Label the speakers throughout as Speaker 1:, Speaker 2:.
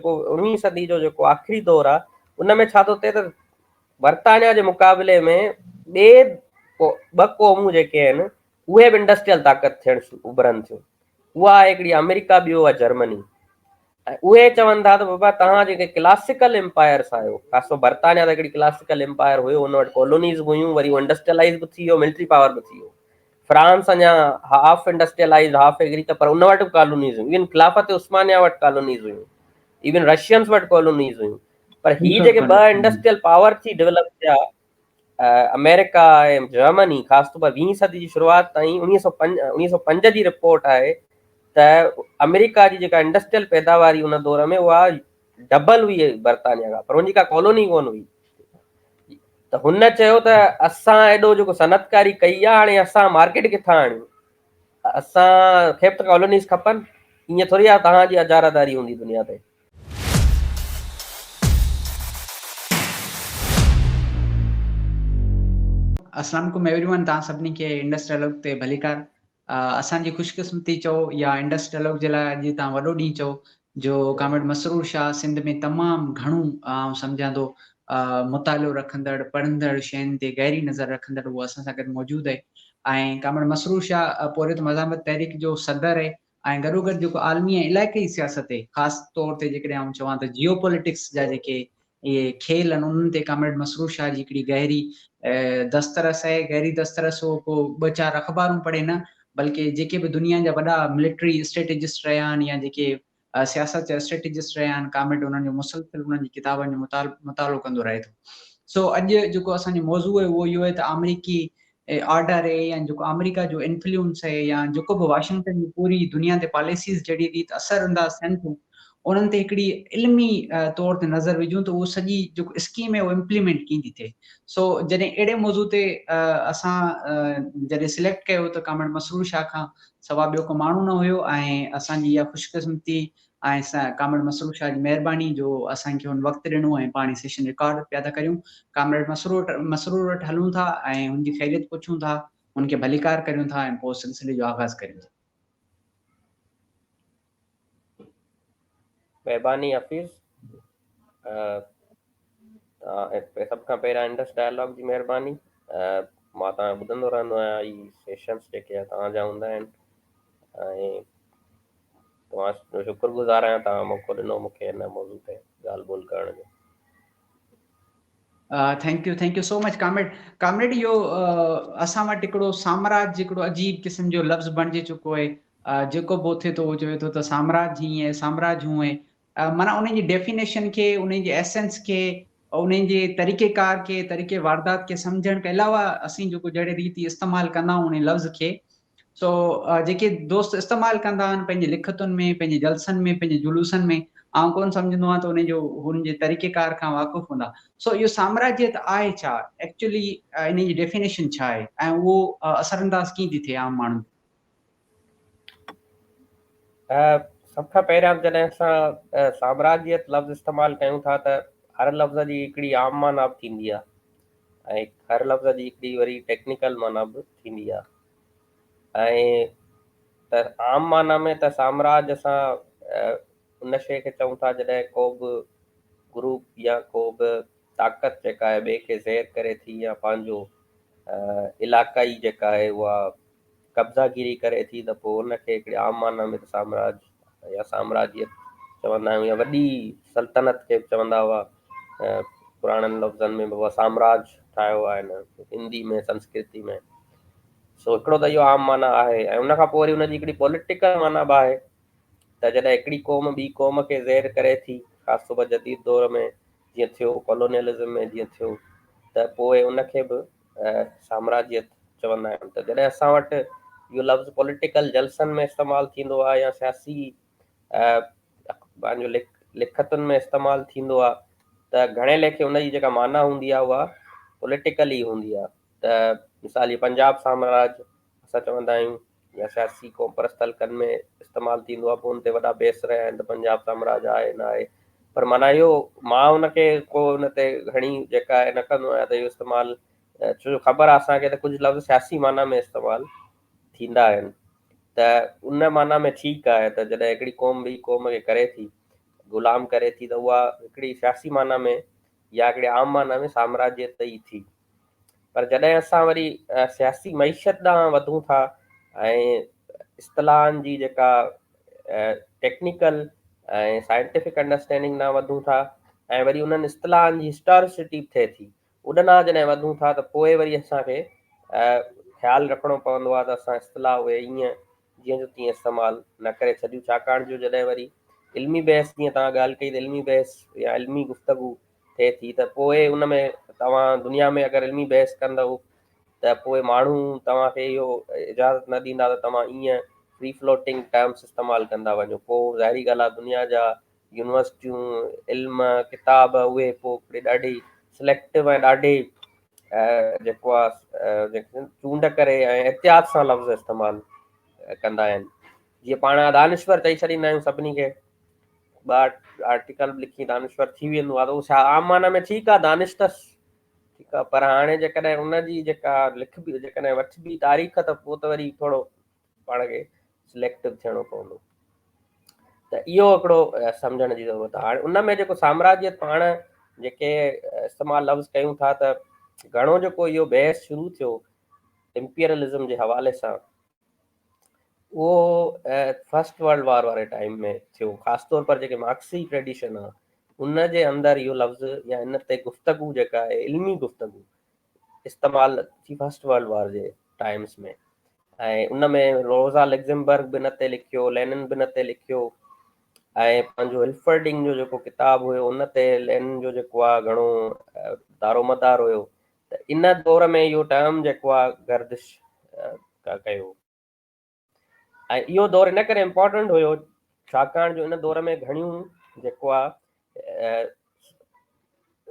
Speaker 1: جيڪو اڻويهين صدي جو جيڪو آخري دور آهي ان ۾ ڇا ٿو ٿئي ته برطانيا جي مقابلي ۾ ٻئي ٻه قومون جيڪي آهن اهي به انڊسٽريل طاقت ٿيڻ اڀرن ٿيون. اها آهي هڪڙي آمريڪا ٻيو آهي جرمني. ۽ اهي چون ٿا ته بابا توهان جيڪي ڪلاسيڪل امپائرس آهيو، خاص طور برطانيا ته هڪڙي ڪلاسيڪل امپائر هيو، ان وٽ ڪالونيز به هيون، وري اهو انڊسٽريلائيز به ٿي ويو، ملٽري پاور به ٿي ويو. فرانس اڃا هاف انڊسٽريلائيزڊ هاف ايگريڪل پر ان وٽ به ڪالونيز هيون. ايون خلافت عثمانيه وٽ ڪالونيز هيون. ايون رشينز وٽ ڪالونيز هيون. پر هي جيڪي ٻه انڊسٽريل پاور ٿي ڊولپ ٿيا آمريڪا ۽ جرمني خاص طور پر ويهين صدي جي شروعات تائين 1905 جي رپورٽ آهي ته آمريڪا جي جيڪا انڊسٽريل پيداواري ان دور ۾ اها ڊبل هئي برطانيا کان پر ان جي ڪا ڪالوني ڪونه هئي ته هن چيو ته اسان ايڏو جيڪو صنعتڪاري ڪئي آهي هاڻي اسان مارڪيٽ ڪٿان آڻيون اسان کي به ته ڪالونيز کپن ائين ٿوري آهي توهان جي اجاره داري هوندي دنيا تي.
Speaker 2: السلام عليڪم ايوري ون توهان سڀني کي انڊس ڊائلاگ تي ڀليڪار اسان جي خوش قسمتي چئو يا انڊس ڊائلاگ جي لاء اڄ توهان وڏو ڏينهن چئو جو ڪامريڊ مسرور شاهه سنڌ ۾ تمام گهڻو آئون سمجهان ٿو مطالعو رکندڙ پڙهندڙ شين تي گهري نظر رکندڙ اهو اسان سان گڏ موجود آهي ۽ ڪامريڊ مسرور شاهه پورهيت مزاحمت تحريڪ جو صدر آهي ۽ گڏوگڏ جيڪو عالمي ۽ علائقائي سياست تي خاص طور تي جيڪڏهن آئون چوان ته جيو پوليٽڪس جا جيڪي اهي کيل آهن انهن تي ڪامريڊ مسرور شاهه جي هڪڙي گهري دسترس آهي. گهري دسترس هو ڪو ٻه چار اخبارون پڙهي نه بلڪه جيڪي به دنيا جا وڏا ملٽري اسٽريٽجسٽ رهيا آهن يا جيڪي سياست جا اسٽريٽجسٽ رهيا آهن ڪامريڊ انهن جو مسلسل انهن جي ڪتابن جو مطالعو ڪندو رهي ٿو. سو اڄ جيڪو اسان جو موضوع آهي اهو اهو آهي ته آمريڪي آرڊر اهي يا جيڪو آمريڪا جو انفلوئنس اهي يا جيڪو به واشنگٽن جي پوري دنيا تي پاليسيز جهڙي ريت اثر انداز ٿين ٿيون انهن تي هڪڙي علمي طور تي نظر وجهون ته اهو سڄي جيڪو اسڪيم اهي اهو امپليمينٽ ڪيئن ٿي ٿئي سو جڏهن اهڙي موضوع تي اسان جڏهن سليڪٽ ڪيو ته ڪامريڊ مسرور شاهه کان سوا ٻيو ڪو ماڻهو نه هيو ۽ اسان جي اها خوشقسمتي ۽ ڪامريڊ مسرور شاهه جي مهرباني جو اسان کي هن وقت ڏنو ۽ پاڻ هي سيشن رڪارڊ پيا ٿا ڪريون. ڪامريڊ مسرور وٽ هلون ٿا ۽ هن جي خيريت پڇون ٿا، هن کي ڀليڪار ڪريون ٿا ۽ پوء سلسلي جو آغاز ڪريون ٿا.
Speaker 1: مهرباني حفيظ. سڀ کان پهريان انڊس ڊائلاگ جي مهرباني. مان توهان کي ٻڌندو رهندو آهيان هي سيشنس جيڪي توهان جا هوندا آهن ۽ توهان جو شڪر گذار آهيان توهان موقعو ڏنو مون کي هن موضوع تي ڳالهه ٻولهه ڪرڻ جو.
Speaker 2: Thank you thank you so much comrade comrade اهو اسان وٽ هڪڙو سامراج هڪڙو عجيب قسم جو لفظ بڻجي چڪو آهي جيڪو به اٿي ٿو اهو چوي ٿو ته سامراج هيئن آهي سامراج هونء آهي معنيٰ ان جي ڊيفينيشن کي ان جي ايسنس کي ان جي طريقي ڪار کي طريقي واردات کي سمجهڻ کان علاوه اسين جيڪو جهڙي ريت استعمال ڪندا آهيون ان لفظ کي سو جيڪي دوست استعمال ڪندا آهن پنهنجي لکتن ۾ پنهنجي جلسن ۾ پنهنجي جلوسن ۾ آئون ڪونه سمجهندو آهيان ته ان جو هن جي طريقي ڪار کان واقف هوندا. سو اهو سامراجيت آهي ڇا؟ ايڪچولي ان جي ڊيفينيشن ڇا آهي ۽ اهو اثر انداز ڪيئن ٿي ٿئي عام ماڻهن تي؟
Speaker 1: سڀ کان پهريان جڏهن اسان سامراجيت لفظ استعمال ڪيون ٿا ته هر لفظ جي هڪڙي عام معنيٰ به ٿيندي آهي ۽ هر لفظ جي هڪڙي وري ٽيڪنيڪل معنيٰ به ٿيندي آهي ۽ ته عام معنيٰ ۾ ته سامراج اسان ان شيء کي چئون ٿا جڏهن ڪو به گروپ يا ڪو به طاقت جيڪا آهي ٻئي کي زير ڪري ٿي يا پنهنجو علاقائي جيڪا آهي اها قبضا گيري ڪري ٿي ته پوء ان کي هڪڙي عام معنيٰ ۾ ته سامراج يا سامراجيت چوندا آهيون يا وڏي سلطنت کي به چوندا هئا پراڻن لفظن ۾ بابا سامراج ٺاهيو آهي هن هندي ۾ سنسڪرتي ۾ سو هڪڙو ته اهو عام معنيٰ آهي ۽ ان کان پوء وري ان جي هڪڙي پوليٽيڪل معنيٰ به آهي ته جڏهن هڪڙي قوم ٻي قوم کي زير ڪري ٿي خاص طور جديد دور ۾ جيئن ٿيو ڪالونيلزم ۾ جيئن ٿيو ته پوء ان کي به سامراجيت چوندا آهن ته جڏهن اسان وٽ اهو لفظ پوليٽيڪل جلسن ۾ استعمال ٿيندو آهي يا سياسي پنهنجو لکتن ۾ استعمال ٿيندو آهي ته گهڻي ليکي ان جي جيڪا معنيٰ هوندي آهي اها پوليٽيڪل ئي هوندي آهي ته مثال هي پنجاب سامراج اسان چوندا آهيون يا سياسي قوم پرست حلقن ۾ استعمال ٿيندو آهي پوء ان تي وڏا بحث رهيا آهن ته پنجاب سامراج آهي نه آهي پر معنيٰ اهو مان ان کي ڪو ان تي گهڻي جيڪا آهي نه ڪندو آهيان ته اهو استعمال ڇو جو خبر آهي اسان کي ته ڪجهه لفظ سياسي معنيٰ ۾ استعمال ٿيندا آهن ته ان معنيٰ ۾ ٺيڪ آهي ته جڏهن هڪڙي قوم ٻي قوم کي ڪري ٿي غلام ڪري ٿي ته اها هڪڙي سياسي معنيٰ ۾ يا هڪڙي عام معنيٰ ۾ سامراجيت ئي ٿي. پر جڏهن اسان وري سياسي معيشت ڏانهن وڌون ٿا ۽ اصطلاحن جي جيڪا ٽيڪنيڪل ۽ سائنٽيفڪ انڊرسٽينڊنگ ڏانهن وڌون ٿا ۽ وري انهن اصطلاحن جي هسٽاريسٽي به ٿئي ٿي، ان ڏانهن جڏهن وڌون ٿا ته پوء وري اسان کي خيال رکڻو پوندو آهي ته اسان اصطلاح اهي ائين جيئن جو تيئن استعمال نه ڪري ڇڏيون، ڇاڪاڻ جو جڏهن وري علمي بحث جيئن توهان ڳالهه ڪئي ته علمي بحث يا علمي گفتگو ٿئي ٿي ته پوء ان ۾ توهان دنيا ۾ اگر علمي بحث ڪندؤ ته پوء ماڻهو توهان کي اهو اجازت نه ڏيندا ته توهان ائين فري فلوٽنگ ٽرمس استعمال ڪندا وڃو. پوء ظاهري ڳالهه آهي دنيا جا يونيورسٽيون، علم، ڪتاب اهي پوء هڪڙي ڏاڍي سليڪٽو ۽ ڏاڍي جيڪو آهي چونڊ ڪري ۽ احتياط سان لفظ استعمال ڪندا آهن. جيئن پاڻ دانشور چئي ڇڏيندا آهيون سڀني کي، ٻه آرٽيڪل به لکي دانشور ٿي ويندو آهي ته اهو عام معنيٰ ۾ ٺيڪ آهي دانش اٿس ٺيڪ آهي، پر هاڻي جيڪڏهن ان جي جيڪا لکبي جيڪڏهن وٺبي تاريخ ته پوء ته وري ٿورو پاڻ کي سليڪٽو ٿيڻو پوندو. ته اهو هڪڙو سمجهڻ جي ضرورت آهي. هاڻي ان ۾ جيڪو سامراجيت پاڻ جيڪي استعمال لفظ ڪيون ٿا ته گهڻو جيڪو اهو بحث شروع ٿيو امپيرلزم جي حوالي سان اهو فرسٽ ورلڊ وار واري ٽائيم ۾ ٿيو، خاص طور پر جيڪي مارڪسي ٽريڊيشن آ ان جي اندر اهو لفظ يا ان تي گفتگو جيڪا آهي علمي گفتگو استعمال ٿي فرسٽ ورلڊ وار جي ٽائيمز ۾، ۽ ان ۾ روزا لگزمبرگ به ان تي لکيو، لينن به ان تي لکيو، ۽ پنهنجو هلفرڊنگ جو جيڪو ڪتاب هيو ان تي لينن جو جيڪو آ گهڻو دارومدار هيو. ته ان دور ۾ اهو ٽرم جيڪو آ گردش ڪيو، ۽ اهو دور ان ڪري امپورٽنٽ هيو ڇاڪاڻ جو ان دور ۾ گهڻيون جيڪو آ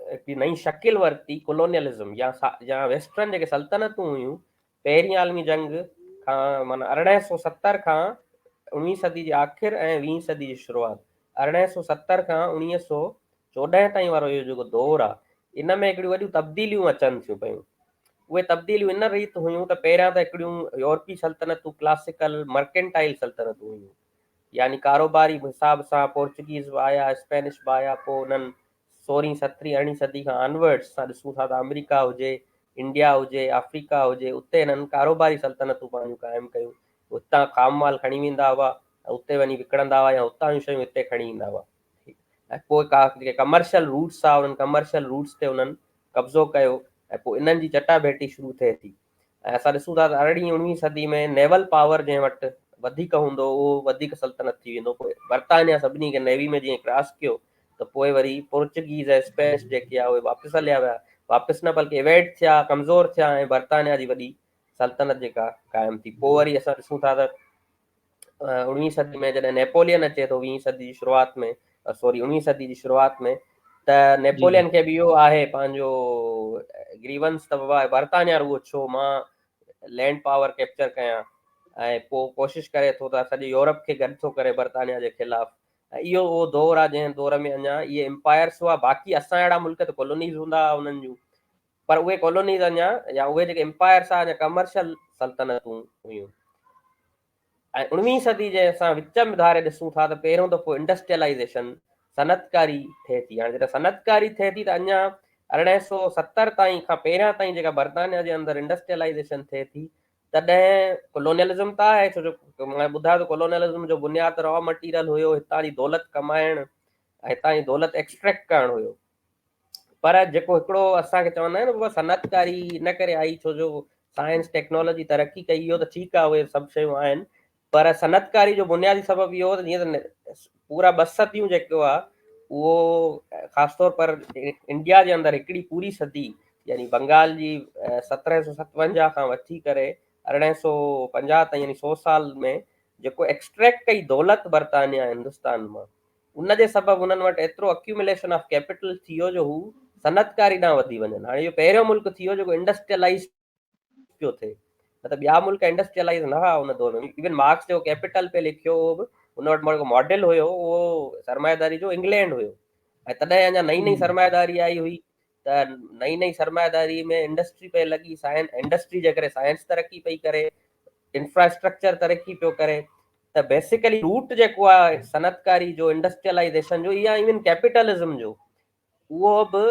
Speaker 1: هڪ نئين شڪل ورتي ڪولونيلزم يا ويسٽرن جيڪي سلطنتون هيون پهرين عالمي جنگ کان معنيٰ 1870 کان اڻويهين صدي جي آخر ۽ ويهين صدي جي شروعات 1870 کان 1914 تائين وارو اهو جيڪو دور آ ان ۾ هڪڙيون وڏيون تبديليون اچن ٿيون پيون. اهي تبديليون ان ريت هيون ته پهريان ته هڪڙيون يورپي سلطنتون ڪلاسيڪل مرڪنٽائل سلطنتون هيون، يعني ڪاروباري حساب سان پورچوگيز به آيا، اسپينش به آيا، پوء انهن سورهين، سترهين، ارڙهين صدي کان آنورڊس اسان ڏسون ٿا ته آمريڪا هجي، انڊيا هجي، آفريڪا هجي، اتي انهن ڪاروباري سلطنتون پنهنجون قائم ڪيون. هتان خام مال کڻي ويندا هئا ۽ اتي وڃي وڪڻندا هئا يا هتان جون شيون هتي کڻي ايندا هئا. ۽ پوء ڪا جيڪي ڪمرشل روٽس هئا انهن ڪمرشل روٽس تي انهن قبضو ڪيو ۽ پوء انهن جي چٽا ڀيٽي شروع ٿئي ٿي ۽ اسان ڏسون ٿا ته ارڙهين اڻويهين صدي ۾ نيول پاور جنهن وٽ وڌيڪ هوندو اهو وڌيڪ سلطنت ٿي ويندو. پوء برطانيا سڀني کي نيوي ۾ جيئن ڪراس ڪيو ته پوء وري پورچوگيز ۽ اسپينش جيڪي آهي اهي واپس هليا ويا، واپس نه بلڪه ايويڊ ٿيا، ڪمزور ٿيا ۽ برطانيا جي وڏي سلطنت جيڪا قائم ٿي. پوء وري اسان ڏسون ٿا ته اڻويهين صدي ۾ جڏهن نيپولين اچي ٿو ويهين صدي جي شروعات ۾ سوري اڻويهين صدي جي شروعات ۾ ته نيپولين کي به اهو آهي پنهنجو گريونس ته بابا برطانيا رڳو ڇو مان لينڊ پاور ڪيپچر ڪيان ۽ پوء ڪوشش ڪري ٿو ته سڄي يورپ کي گڏ ٿو ڪري برطانيا جي خلاف. ۽ اهو اهو دور آهي جنهن دور ۾ اڃا اهي امپائرس هئا، باقي اسان اهڙا ملڪ ته ڪالونيز هوندا هئا انهن جون، پر اهي ڪالونيز اڃا يا اهي جيڪي امپائرس هئا اڃا ڪمرشل سلطنتون هيون. ۽ اڻويهين صدي جي اسان وچ ۾ ڌاري ڏسون ٿا ته پهريون دفعو انڊسٽريلائيزيشن، صنعتڪاري، ٿئي ٿي. هاڻي جڏهن صنعتڪاري ٿئي ٿي ته اڃا 1870 تائين کان پهريان تائين جيڪا برطانيا جي اندر انڊسٽريلائيزيشن ٿئي ٿي تڏهن ڪولونيلزم ته آهي، ڇو جو مان ٻڌايو ته ڪولونيلزم جو بنياد را مٽيريل هيو، هتان جي دولت ڪمائڻ ۽ هتان جي دولت ايڪسٽريڪٽ ڪرڻ هيو. پر جيڪو هڪڙو اسان کي چوندا آهن بابا صنعتڪاري ان ڪري آئي ڇو جو سائنس ٽيڪنالاجي ترقي ڪئي، اهو ته ٺيڪ آهي، اهي سڀ شيون آهن، پر صنعتڪاري جو بنيادي سبب اهو هو ته جيئن ته پورا ٻه صديون جيڪو آهي اهو خاص طور پر انڊيا جي اندر هڪڙي پوري صدي يعني بنگال جي 1757 کان وٺي ڪري 1850 تائين يعني 100 سال ۾ جيڪو ايڪسٽريڪٽ ڪئي دولت برطانيا هندستان مان، ان جي سبب انهن وٽ ايترو اڪيوميليشن آف ڪيپيٽل ٿي ويو جو هو صنعتڪاري ڏانهن وڌي وڃن. هاڻي اهو پهريون ملڪ ٿي ويو جيڪو انڊسٽريلائيز پيو ٿئي، نه ته ٻيا ملڪ انڊسٽريلائيز نه هئا ان دور ۾. ايون مارڪس جيڪو ڪيپيٽل پئي لکيو اهو به ان وٽ جيڪو ماڊل هيو اهو سرمائيداري جو انگلينڊ هيو ۽ تڏهن اڃا نئين نئين سرمائيداري آئي هئي ته نئين نئين سرمائيداري ۾ انڊسٽري پئي لڳي، سائنس انڊسٽري جي ڪري سائنس ترقي پئي ڪري، انفراسٽرڪچر ترقي پيو ڪري. ته بيسيڪلي روٽ جيڪو آهي صنعتڪاري جو، انڊسٽريلائيزيشن جو يا ايون ڪيپيٽلزم جو، اهو به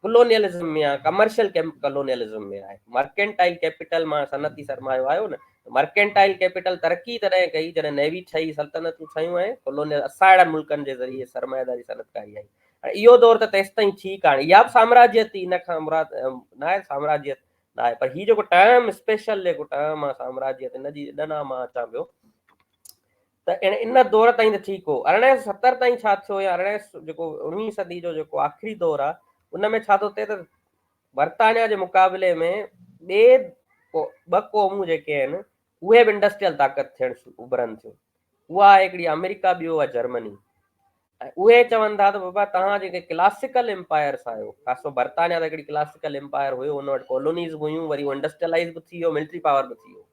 Speaker 1: ڪلونيلزم ۾ آهي، ڪمرشل ڪلونيلزم ۾ آهي. مرڪنٽائل ڪيپيٽل مان صنعتي سرمايو آيو نه، مرڪنٽائل ڪيپيٽل ترقي تڏهن ڪئي جڏهن نيوي ٺهي، سلطنتون ٺهيون ۽ ڪلونيل اسان اهڙن ملڪن جي ذريعي سرمائيداري صنعتڪاري آئي. هاڻي اهو دور ته تيستائين ٺيڪ آهي، اها به سامراجيت ئي، ان کان مراد ناهي سامراجيت ناهي، پر هي جيڪو ٽرم اسپيشل جيڪو ٽرم آهي سامراجيت، ان جي ڏنا مان اچان پيو ته ان دور تائين ته ٺيڪ هو. 1870 تائين ڇا ٿيو يا ارڙهن سو جيڪو اڻويهين صدي جو جيڪو آخري دور آهي ان ۾ ڇا ٿو ٿئي ته برطانيا جي مقابلي ۾ ٻئي ٻه قومون جيڪي آهن اهي به انڊسٽريل طاقت ٿيڻ اڀرن ٿيون. اها آهي هڪڙي آمريڪا ٻيو آهي جرمني. ۽ اهي چون ٿا ته بابا توهان جيڪي ڪلاسيڪل امپائرس آهيو، خاص طور برطانيا ته هڪڙي ڪلاسيڪل امپائر هيو، ان وٽ ڪالونيز به هيون، وري اهو انڊسٽريلائز به ٿي ويو، ملٽري پاور به ٿي ويو.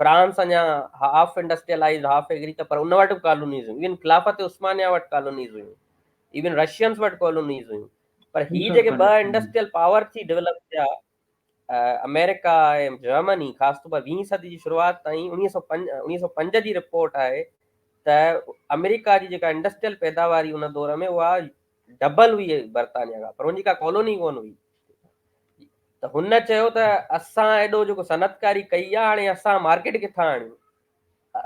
Speaker 1: فرانس اڃا هاف انڊسٽريلائزڊ هاف ايگريڪ پر ان وٽ به ڪالونيز هيون، ايون خلافت عثمانيه وٽ ڪالونيز هيون، ايون رشينز وٽ ڪالونيز هيون، پر هي جيڪي ٻه انڊسٽريل پاور ٿي ڊولپ ٿيا آمريڪا ۽ جرمني، خاص طور پر ويهين صدي جي شروعات تائين 1905 جي رپورٽ آهي ته آمريڪا جي جيڪا انڊسٽريل پيداواري ان دور ۾ اها ڊبل هئي برطانيا کان، پر ان جي ڪا ڪالوني ڪونه هئي. ته هن چيو ته اسان ايڏو جيڪو صنعتڪاري ڪئي آهي هاڻي اسان مارڪيٽ ڪٿان آڻيون،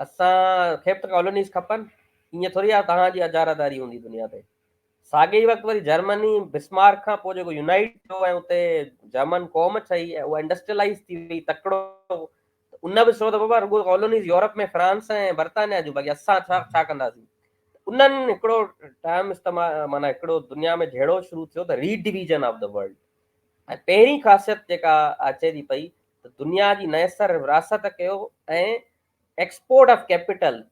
Speaker 1: اسان کي به ته ڪالونيز کپن، ائين ٿوري آهي توهان جي اجاراداري هوندي دنيا تي. ساڳئي ئي وقت وري جرمني بسمارڪ کان پوء جيڪو يونائيٽ ٿيو ۽ اتي جرمن قوم ٺهي ۽ اها انڊسٽريلائيز ٿي وئي تڪڙو، ته ان به چيو ته بابا رڳو ڪالونيز يورپ ۾ فرانس ۽ برطانيا جون، باقي اسان ڇا ڇا ڪنداسين. انهن هڪڙو ٽرم استعمال معنيٰ هڪڙو دنيا ۾ جهيڙو شروع ٿيو ته ري ڊويزن آف the world, ۽ پهرين خاصيت جيڪا اچي ٿي پئي ته دنيا جي نئين سر ورهاست ڪيو ۽ ايڪسپورٽ آف ڪيپيٽل،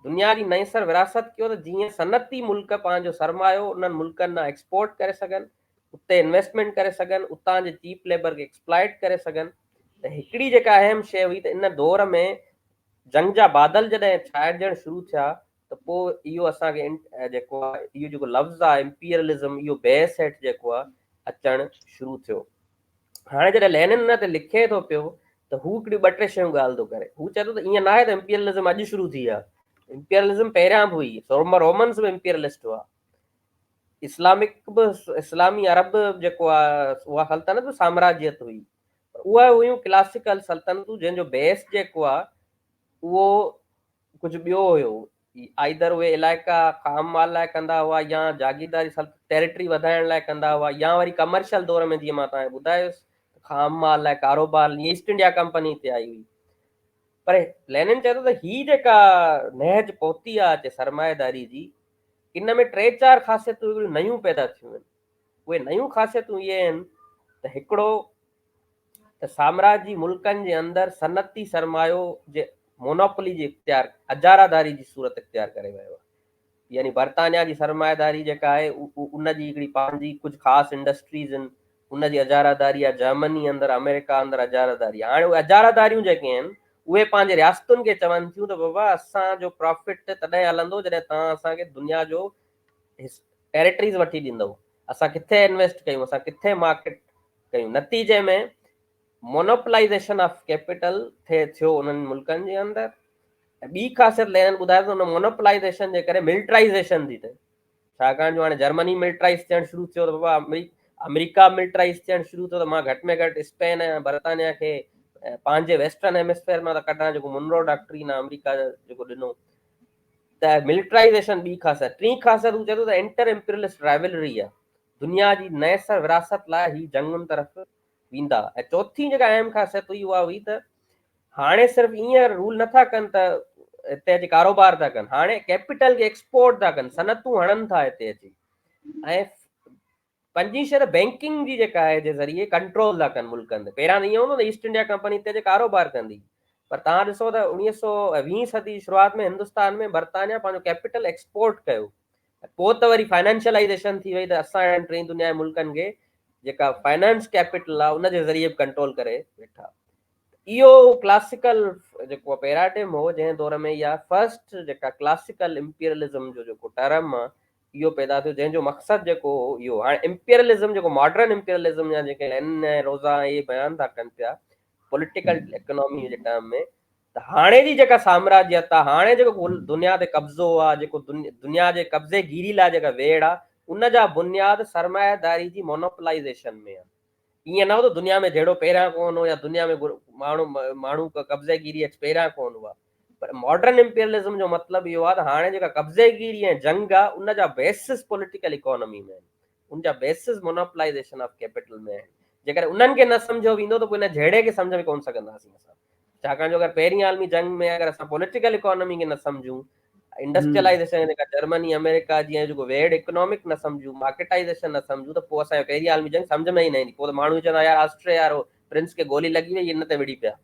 Speaker 1: دنيا جي نئين سر ورهاست ڪيو ته جيئن صنعتي ملڪ پنهنجو سرمايو انهن ملڪن ڏانهن ايڪسپورٽ ڪري سگهن، اتي انويسٽمينٽ ڪري سگهن، اتان جي چيپ ليبر کي ايڪسپلائٽ ڪري سگهن. ته هڪڙي جيڪا اهم شيء هئي ته ان دور ۾ جنگ جا بادل جڏهن ڇانئجڻ شروع ٿيا ته پوء اهو اسان کي جيڪو آهي اهو جيڪو لفظ آهي امپيرلزم اهو بحث هيٺ جيڪو آهي اچڻ شروع ٿيو. هاڻي جڏهن لينن ان تي لکي ٿو پيو ته هو هڪڙيون ٻه ٽي شيون ڳالهه ٿو ڪري. هو چئي ٿو ته ائين ناهي ته امپيرلزم اڄ شروع ٿي آهي. امپيرلزم پهريان به هئي. رومنز به امپيرلسٽ هئا. اسلامڪ به اسلامي عرب جيڪو آهي اها سلطنت به سامراجيت هئي. پر اهي هيون ڪلاسيڪل سلطنتون جنهن جو بيس جيڪو آهي اهو ڪجهه ٻيو هيو. آئيدر اهي علائقا خام مال لاء ڪندا هئا يا جاگيرداري ٽيريٽري وڌائڻ لاء ڪندا هئا يا وري ڪمرشل دور ۾ جيئن مان توهان کي ٻڌايس ته خام مال لاء ڪاروبار جيئن ايسٽ انڊيا ڪمپني هتي آئي هئي. پر لينن چئي ٿو ته هي جيڪا نهج پهتي آهي اچي سرمائيداري جي ان ۾ ٽي چار خاصيتون هڪڙيون نيون پيدا ٿيون آهن. اهي نيون خاصيتون اهي آهن ته هڪڙو ته سامراجي ملڪن جي اندر صنعتي سرمايو جي مونوپولي جي اختيار اجاراداري جي صورت اختيار ڪري ويو آهي. يعني برطانيا جي سرمائيداري جيڪا آهي ان جي هڪڙي پنهنجي ڪجهه خاص انڊسٽريز آهن ان جي اجاراداري آهي، جرمني اندر آمريڪا اندر اجاراداري آهي. هاڻي اهي اجاراداريون جيڪي آهن اهي پنهنجي رياستن کي چون ٿيون ته بابا اسان جو پرافٽ تڏهن هلندو جڏهن توهان اسان کي دنيا جو ٽيريٽريز وٺي ڏيندؤ، اسان ڪٿي انويسٽ ڪيون، اسان ڪٿي مارڪيٽ ڪيون. نتيجي ۾ مونوپلائيزيشن آف ڪيپيٽل ٿئي ٿيو انهن ملڪن جي اندر. ۽ ٻي خاصيت لينن ٻڌايو ته ان مونوپلائيزيشن جي ڪري ملٽرائيزيشن ٿي ٿئي، ڇاڪاڻ جو هاڻي جرمني ملٽرائيز ٿيڻ شروع ٿيو ته بابا آمريڪا ملٽرائيز ٿيڻ شروع ٿيو ته مان گهٽ ۾ گهٽ اسپين ۽ برطانيا کي پنهنجي ويسٽرن هيمسفيئر مان ته ڪڍان، جيڪو منرو ڊاڪٽرين آهي آمريڪا جيڪو ڏنو ته ملٽرائيزيشن ٻي خاصيت. ٽين خاصيت هو چئي ٿو ته انٽر امپيرلسٽ رائيولري آهي، دنيا جي نئين سر وراثت لاء هي جنگن طرف ويندا. ۽ چوٿين جيڪا اهم خاصيت هئي اها هئي ته هاڻي صرف ائين رول نٿا ڪن ته هتي اچي ڪاروبار ٿا ڪن، هاڻي ڪيپيٽل کي ايڪسپورٽ ٿا ڪن، صنعتون هڻن ٿا هتي اچي. ۽ پنجين شيء ته بينڪنگ جي جيڪا آهي جي ذريعي ڪنٽرول ٿا ڪن ملڪن تي. پهريان ته ائين هوندو ته ايسٽ انڊيا ڪمپني هتي اچي ڪاروبار ڪندي، پر توهان ڏسو ته اوڻيهه سو ويهين صدي جي شروعات ۾ هندستان ۾ برطانيا پنهنجو ڪيپيٽل ايڪسپورٽ ڪيو. پوء ته وري فائنانشلائيزيشن ٿي وئي ته اسان اهڙن ٽئين دنيا جي ملڪن کي جيڪا فائنانس ڪيپيٽل آهي ان جي ذريعي به ڪنٽرول ڪري ويٺا. اهو ڪلاسيڪل جيڪو پيراڊيم هو جنهن دور ۾ اها فرسٽ جيڪا ڪلاسيڪل امپيرلزم جو جيڪو ٽرم آهي اهو پيدا ٿيو جنهن جو مقصد جيڪو هو اهو هاڻي امپيرلزم جيڪو ماڊرن امپيرلزم يا جيڪي لينن ۽ روزا ۽ اهي بيان ٿا ڪن پيا پوليٽيڪل اڪانامي جي ٽرم ۾ ته هاڻي جي جيڪا سامراجيت آ، هاڻي جيڪو دنيا تي قبضو آ، جيڪو دنيا جي قبضي گيري لاء جيڪا ويڙهه آ، ان جا بنياد سرمائيداري جي مونوپلائيزيشن ۾ آ. ائين نه هو ته دنيا ۾ جهيڙو پهريان ڪونه هو يا دنيا ۾ ماڻهو ماڻهو قبضي گيري اچ پهريان ڪونه هئا. پر ماڊرن امپيرلزم جو مطلب اهو آ ته هاڻي جيڪا قبضي گيري ۽ جنگ آ، ان جا بيسس پوليٽيڪل اڪانومي ۾ آهن. ان جا بيسز مونوپلائيزيشن آف ڪيپيٽل ۾ آهن. جيڪڏهن انهن کي نه سمجهيو ويندو ته پوء ان جهيڙي کي سمجهه ۾ ڪونه سگهنداسين اسان. ڇاڪاڻ جو اگر پهرين عالمي جنگ ۾ اگر اسان پوليٽيڪل اڪانومي کي نه سمجهون، انڊسٽريلائيزيشن جيڪا جرمني آمريڪا جي ۽ جيڪو ويڙهه اڪنامڪ نه سمجهون، مارڪيٽائيزيشن نه سمجهون ته پوء اسان کي پهرين عالمي جنگ سمجهه ۾ ئي نه ايندي. پوء ته ماڻهو چوندا يار آسٽريا وارو پرنس کي گولي لڳي وئي ان تي وڙهي پيا.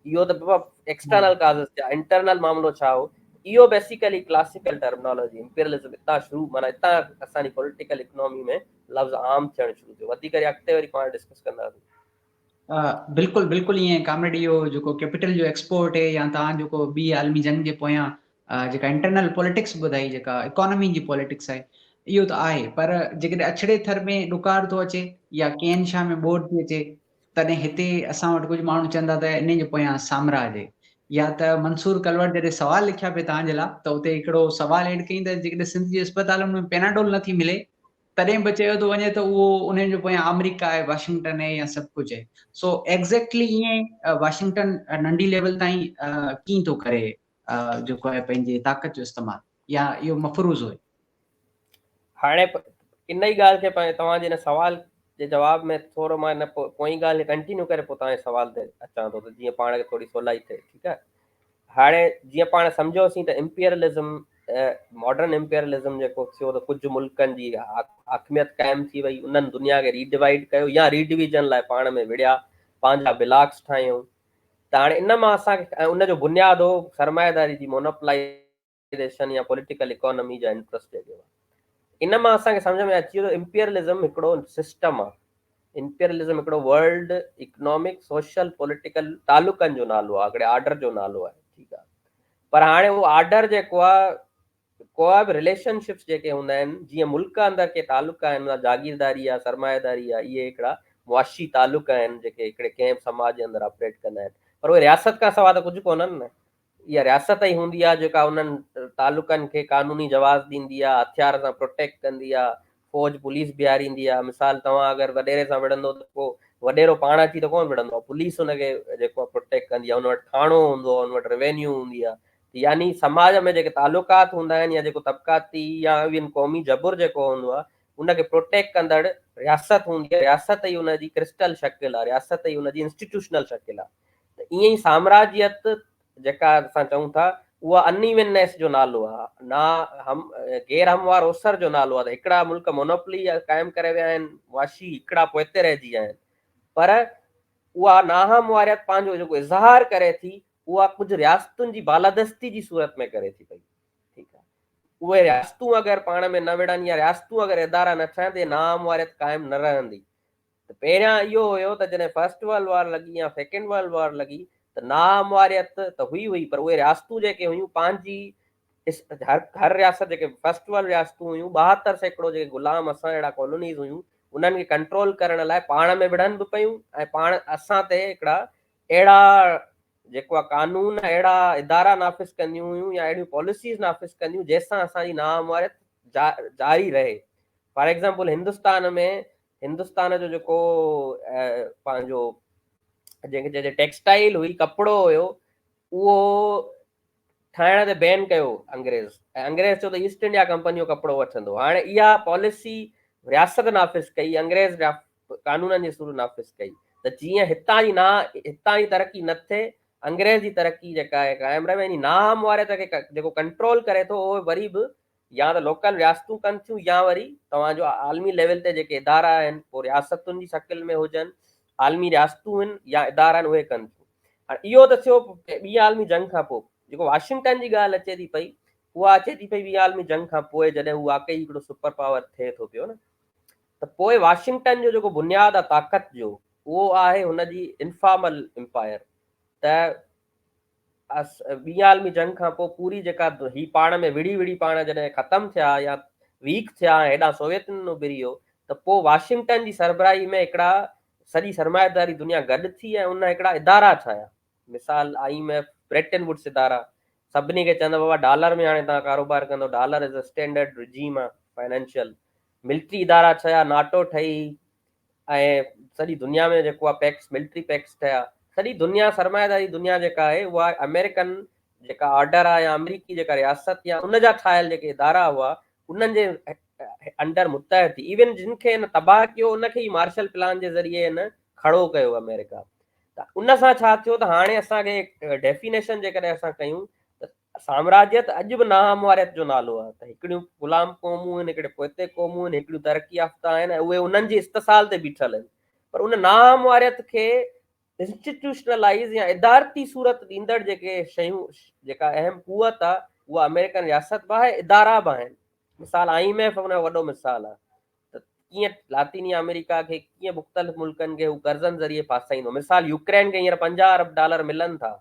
Speaker 1: اهو ته بابا ايڪسٽرنل ڪازز ٿيا، انٽرنل معاملو ڇا هو؟ اهو بيسيڪلي ڪلاسيڪل ٽرمنالاجي امپيرلزم اتان شروع معنيٰ اتان اسان جي پوليٽيڪل اڪنامي ۾ لفظ عام ٿيڻ شروع ٿيو. وڌيڪ وري اڳتي وري پاڻ ڊسڪس ڪنداسين.
Speaker 2: بلڪل بلڪل ائين ڪامريڊ اهو جيڪو ڪيپيٽل جو ايڪسپورٽ هي يا توهان جيڪو ٻي عالمي جنگ جي پويان جيڪا انٽرنل پوليٽڪس ٻڌائي جيڪا اڪانومي جي پوليٽڪس آهي اهو ته آهي پر جيڪڏهن اڇڙي ٿر ۾ ڏڪار ٿو اچي يا ڪين شاهه ۾ ٻوڏ ٿي اچي تڏهن هتي اسان وٽ ڪجهه ماڻهو چون ٿا ته انهي جي پويان سامراج آهي يا ته منصور ڪلوڙ جڏهن سوال لکيا پئي توهان جي لاء ته اتي هڪڙو سوال ايڊ ڪيائين ته جيڪڏهن سنڌ جي اسپتالن ۾ پيناڊول نٿي ملي تڏهن به چيو ٿو وڃي ته اهو انهن جو پويان آمريڪا آهي واشنگٽن آهي يا سڀ ڪجهه آهي سو ايگزيڪٽلي ائين واشنگٽن ننڍي ليول تائين ڪيئن ٿو ڪري جيڪو آهي پنهنجي طاقت جو استعمال يا اهو مفروضو آهي.
Speaker 1: هاڻي ان ئي ڳالهه کي پنهنجي توهان جي ان سوال جي جواب ۾ ٿورو مان ان پوئين ڳالهه کي ڪنٽينيو ڪري پوء توهان جي سوال تي اچان ٿو ته جيئن پاڻ کي ٿوري سولائي ٿئي ٺيڪ آهي هاڻي جيئن پاڻ سمجهيوسين ته امپيرلزم ماڊرن امپيرلزم جيڪو ٿيو ته ڪجهه ملڪن جي حاڪميت قائم ٿي وئي انهن دنيا کي ريڊوائيڊ ڪيو يا ريڊويزن لاء پاڻ ۾ وڙهيا پنهنجا بلاڪس ٺاهيون ته هاڻي ان مان اسان کي ان جو بنياد هو سرمائيداري جي مونوپلائي ريشن يا پوليٽيڪل اڪانومي جا انٽرسٽ جيڪي هئا ان مان اسان کي سمجھ ۾ اچي ويو ته امپيرلزم هڪڙو سسٽم آ امپيرلزم هڪڙو ورلڊ اڪنامڪ سوشل پوليٽيڪل تعلقن جو نالو آ هڪڙي آرڊر جو نالو آهي ٺيڪ آ پر هاڻي اهو آرڊر جيڪو آ ڪو به رليشن شپس جيڪي هوندا آهن جيئن ملڪ اندر ڪي تعلق آهن جاگيرداري آ سرمائيداري آ اهي هڪڙا معاشي تعلق آهن جيڪي هڪڙي ڪنهن به سماج جي اندر آپريٽ ڪندا آهن پر اهي رياست کان سوا ته ڪجهه ڪونهن نه اها رياست ئي هوندي آهي جيڪا انهن تعلقن کي قانوني جواز ڏيندي آهي، هٿيار سان پروٽيڪٽ ڪندي آهي، فوج پوليس بيهاريندي آهي. مثال توهان اگر وڏيري سان وڙهندو ته پوء وڏيرو پاڻ اچي ته ڪونه وڙهندو آهي، پوليس ان کي جيڪو آهي پروٽيڪٽ ڪندي آهي، ان وٽ ٿاڻو هوندو آهي، ان وٽ روينيو هوندي آهي. يعني سماج ۾ جيڪي تعلقات هوندا آهن يا جيڪو طبقاتي يا ايون قومي جبر جيڪو هوندو آهي ان کي پروٽيڪٽ ڪندڙ رياست هوندي آهي، رياست ئي ان جي ڪرسٽل شڪل آهي، رياست ئي ان جي انسٽيٽيوشنل شڪل آهي. ته ائين ئي سامراجيت جيڪا اسان چئون ٿا اها ان ايوننيس جو نالو آهي، نا هم غير هموار اوسر جو نالو آهي ته هڪڙا ملڪ مونوپلي قائم ڪري ويا آهن معاشي هڪڙا پوئتي رهجي ويا آهن پر اها ناهمواريت پنهنجو جيڪو اظهار ڪري ٿي اها ڪجهه رياستن جي بالادستي جي صورت ۾ ڪري ٿي پئي ٺيڪ آهي اهي رياستون اگر پاڻ ۾ نه وڙهن يا رياستون اگر ادارا نه ٺاهن ته ناهمواريت قائم نه رهندي ته پهريان اهو هيو ته جڏهن فرسٽ ورلڊ وار لڳي يا سيڪنڊ ورلڊ وار لڳي ته ناهمواريت ته هئي هئي پر اهي رياستون جيڪي هيون پنهنجي هر هر رياست جيڪي فرسٽ ورلڊ رياستون هيون 72% جيڪي غلام اسان جهڙا ڪالونيز هيون انهن کي ڪنٽرول ڪرڻ لاء پاڻ ۾ وڙهن به پيون ۽ پاڻ اسان تي هڪڙا اهڙا جيڪو آهي قانون اهڙا ادارا نافذ ڪنديون هيون يا اهڙيون پاليسيز نافذ ڪنديون جنهن سان اسان جي ناهمواريت جاري رهي فار ايگزامپل هندستان ۾ هندستان جو جيڪو پنهنجو جنهن کي چئجي ٽيڪسٽائل هئي ڪپڙو هيو اهو ٺاهڻ تي بين ڪيو انگريز ۽ انگريز چيو ته ايسٽ انڊيا ڪمپني جو ڪپڙو وٺندو هاڻي اها پاليسي رياست نافذ ڪئي انگريز قانونن جي صورت نافذ ڪئي ته جيئن هتان جي نا هتان جي ترقي نه ٿئي انگريز جي ترقي جيڪا آهي قائم رهي يعني ناهمواريت کي جيڪو ڪنٽرول ڪري ٿو اهو وري به يا ته لوڪل رياستون ڪن ٿيون يا وري توهان جو عالمي ليول تي جيڪي ادارا آهن پوء رياستن جي شڪل ۾ هجن عالمي رياستون آهن يا ادارا آهن اهي ڪن ٿيون. هاڻي اهو ته ٿيو ٻي عالمي جنگ کان پوء جيڪو واشنگٽن جي ڳالهه اچي ٿي پئي اها اچي ٿي پئي ٻي عالمي جنگ کان پوء جڏهن هو واقعي هڪڙو سپر پاور ٿئي ٿو پيو نه ته پوء واشنگٽن جو جيڪو بنياد آهي طاقت جو اهو آهي هن جي انفارمل امپائر ته ٻي عالمي جنگ کان پوء پوري جيڪا هي پاڻ ۾ وڙهي وڙهي پاڻ جڏهن ختم ٿيا يا ويڪ ٿيا ۽ هيڏانهن سوويت يونين اڀري ويو ته پوء واشنگٽن جي سربراهي ۾ هڪڙا سڄي سرمائيداري دنيا گڏ ٿي ۽ ان هڪڙا ادارا ٺاهيا مثال I M F بريٽن ووڊس ادارا سڀني کي چوندا بابا ڊالر ۾ هاڻي توهان ڪاروبار ڪندو، ڊالر از اسٽينڊرڊ رجيم آ فائنانشل. ملٽري ادارا ٺهيا، ناٽو ٺهي ۽ سڄي دنيا ۾ جيڪو آ پيڪس ملٽري پيڪس ٺهيا. سڄي دنيا سرمائيداري دنيا جيڪا آهي اها آمريڪن جيڪا آرڊر آ يا آمريڪي جيڪا رياست يا ان جا ٺاهيل جيڪي ادارا هئا انهن جي انڊر متحد ٿي. ايون جن کي هن تباهه ڪيو ان کي ئي مارشل پلان جي ذريعي هن کڙو ڪيو آمريڪا. ته ان سان ڇا ٿيو ته هاڻي اسان کي ڊيفينيشن جيڪڏهن اسان ڪيون ته سامراجيت اڄ به ناهمواريت جو نالو آهي ته هڪڙيون غلام قومون آهن، هڪڙي پوئتي قومون آهن، هڪڙيون ترقي يافته آهن ۽ اهي انهن جي استحصال تي بيٺل آهن پر ان ناهمواريت کي انسٽيٽيوشنلائيز يا ادارتي صورت ڏيندڙ جيڪي شيون جيڪا اهم قوت آهي اها آمريڪن رياست به آهي ادارا به آهن. مثال I M F ان جو وڏو مثال آهي ته ڪيئن لاطيني آمريڪا کي ڪيئن مختلف ملڪن کي هو قرضن ذريعي ڦاسائيندو. مثال يوڪرين کي هينئر 50 ارب ڊالر ملن ٿا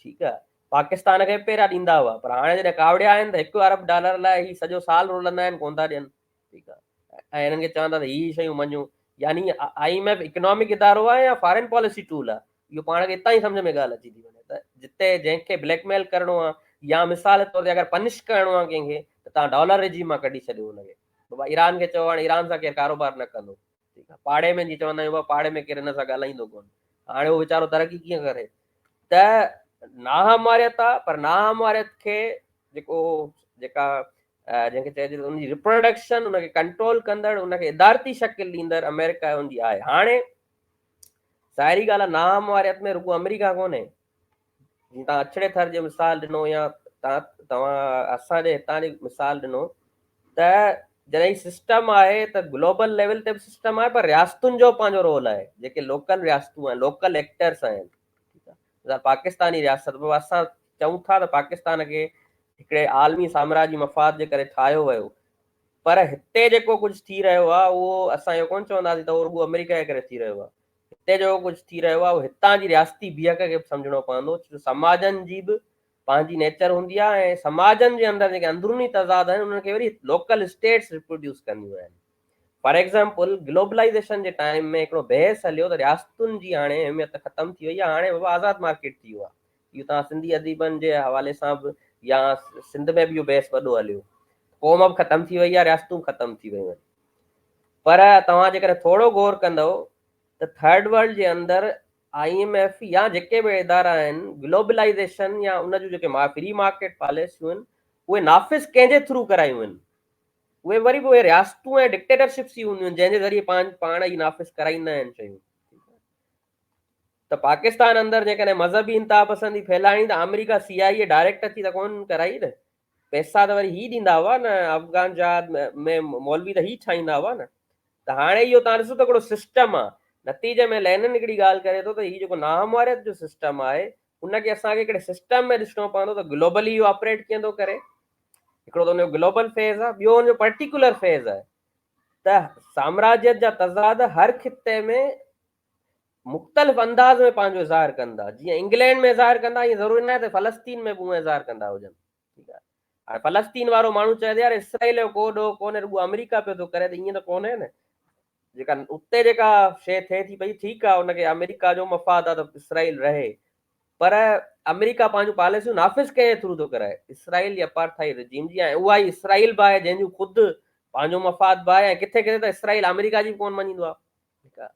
Speaker 1: ٺيڪ آهي پاڪستان کي به پهريان ڏيندا هئا پر هاڻي جڏهن ڪاوڙيا آهن ته 1 ارب ڊالر لاء هي سڄو سال رلندا آهن ڪونه ٿا ڏين ٺيڪ آهي ۽ هنن کي چون ٿا ته هي شيون مڃون يعني I M F economic ادارو آهي يا فارن پاليسي ٽول آهي اهو پاڻ کي اتان ئي سمجھ ۾ ڳالهه اچي ٿي وڃي ته جتي جنهن کي بليڪ ميل ڪرڻو آهي يا مثال طور تي اگر پنش ڪرڻو آهي ڪنهن کي ته تان ڊالر رجيم مان ڪڍي ڇڏيو ان کي بابا ايران کي چئو هاڻي ايران سان ڪير ڪاروبار نه ڪندو ٺيڪ آهي پاڙي ۾ جي چوندا آهيون بابا پاڙي ۾ ڪير هن سان ڳالهائيندو ڪونه هاڻي هو ويچارو ترقي ڪيئن ڪري ته ناهمواريت آهي پر ناهمواريت کي جيڪو جيڪا جنهن کي چئجي ته ان جي ريپروڊڪشن ان کي ڪنٽرول ڪندڙ ان کي ادارتي شڪل ڏيندڙ آمريڪا ان جي آهي. هاڻي ظاهري ڳالهه آهي ناهمواريت ۾ رڳو آمريڪا ڪونهي، جيئن توهان اڇڙي ٿر جو مثال ڏنو يا توهان اسان جي هتان جو مثال ڏنو ته جڏهن هي سسٽم آهي ته گلوبل ليول تي به سسٽم آهي پر رياستن جو پنهنجو رول آهي جيڪي لوڪل رياستون آهن لوڪل ايڪٽرس آهن. ٺيڪ آهي پاڪستاني رياست به اسان چئون ٿا ته پاڪستان کي هڪڙي عالمي سامراجي مفاد جي ڪري ٺاهيو ويو پر هتي جيڪو ڪجهه ٿي رهيو آهي اهو اسان اهو ڪونه چونداسين ته اهو رڳو آمريڪا جي ڪري ٿي رهيو آهي. هتي جيڪو ڪجهه ٿي رهيو آهي اهو هتان جي رياستي بيهڪ کي به سمجهڻو پوندو ڇو جو سماجن جي به پنهنجي نيچر هوندي آهي ۽ سماجن جي اندر جيڪي اندروني تضاد آهن انهن کي وري لوڪل اسٽيٽس ريپروڊيوس ڪنديون آهن. فار ايگزامپل گلوبلائيزيشن جي ٽائيم ۾ هڪڙو بحث هليو ته رياستن جي هاڻي اهميت ختم ٿي وئي آهي هاڻي بابا آزاد مارڪيٽ ٿي ويو آهي. اهو توهان سنڌي اديبن جي حوالي سان به يا سنڌ ۾ به اهو بحث وڏو هليو. قوم به ختم ٿي وئي آهي، رياستون به ختم ٿي ويون آهن. پر توهان جيڪڏهن ٿورو غور ڪندؤ ته ٿرڊ ورلڊ جي اندر I M F يا جيڪي به ادارا آهن، گلوبلائيزيشن يا ان جون جيڪي فري مارڪيٽ پاليسيون آهن، اهي نافذ ڪنهن جي ٿرو ڪرايون آهن؟ اهي وري به اهي رياستون ۽ ڊڪٽيٽرشپس ئي هونديون آهن، جنهن جي ذريعي پاڻ ئي نافذ ڪرائيندا آهن شيون. ته پاڪستان اندر جيڪڏهن مذهبي انتها پسندي ڦهلائڻي ته آمريڪا سي آء اي ڊائريڪٽ اچي ته ڪون ڪرائي نه پئسا ته وري هي ڏيندا هئا نه افغان جهاد ۾ مولوي ته هي ٺاهيندا هئا نه ته هاڻي اهو تان ڏسو ته هڪڙو سسٽم آ نتيجي ۾ لينن هڪڙي ڳالهه ڪري ٿو ته هي جيڪو ناهمواريت جو سسٽم آهي ان کي اسان کي هڪڙي سسٽم ۾ ڏسڻو پوندو ته گلوبلي اهو آپريٽ ڪيئن ٿو ڪري هڪڙو ته ان جو گلوبل فيز آ ٻيو ان جو پرٽيڪولر فيز آهي ته سامراجيت جا تضاد هر خطي ۾ مختلف انداز ۾ پنهنجو اظهار ڪن ٿا جيئن انگلينڊ ۾ اظهار ڪندا ائين ضروري ناهي ته فلسطين ۾ به اونئن اظهار ڪندا هجن ٺيڪ آهي هاڻي فلسطين وارو ماڻهو چئي ٿو يار اسرائيل جو ڪو ڏوهه ڪونهي رڳو آمريڪا پيو ٿو ڪري ته ائين ته ڪونهي نه جيڪا اتي جيڪا شيء ٿئي ٿي پئي ٺيڪ آهي ان کي آمريڪا جو مفاد آهي ته اسرائيل رهي پر آمريڪا پنهنجون پاليسيون نافذ ڪنهن ٿرو ٿو ڪرائي اسرائيل جي اپارٿائي رجيم جي ۽ اها ئي اسرائيل به آهي جنهن جو خود پنهنجو مفاد به آهي ۽ ڪٿي ڪٿي ته اسرائيل آمريڪا جي به ڪونه مڃيندو آهي ٺيڪ آهي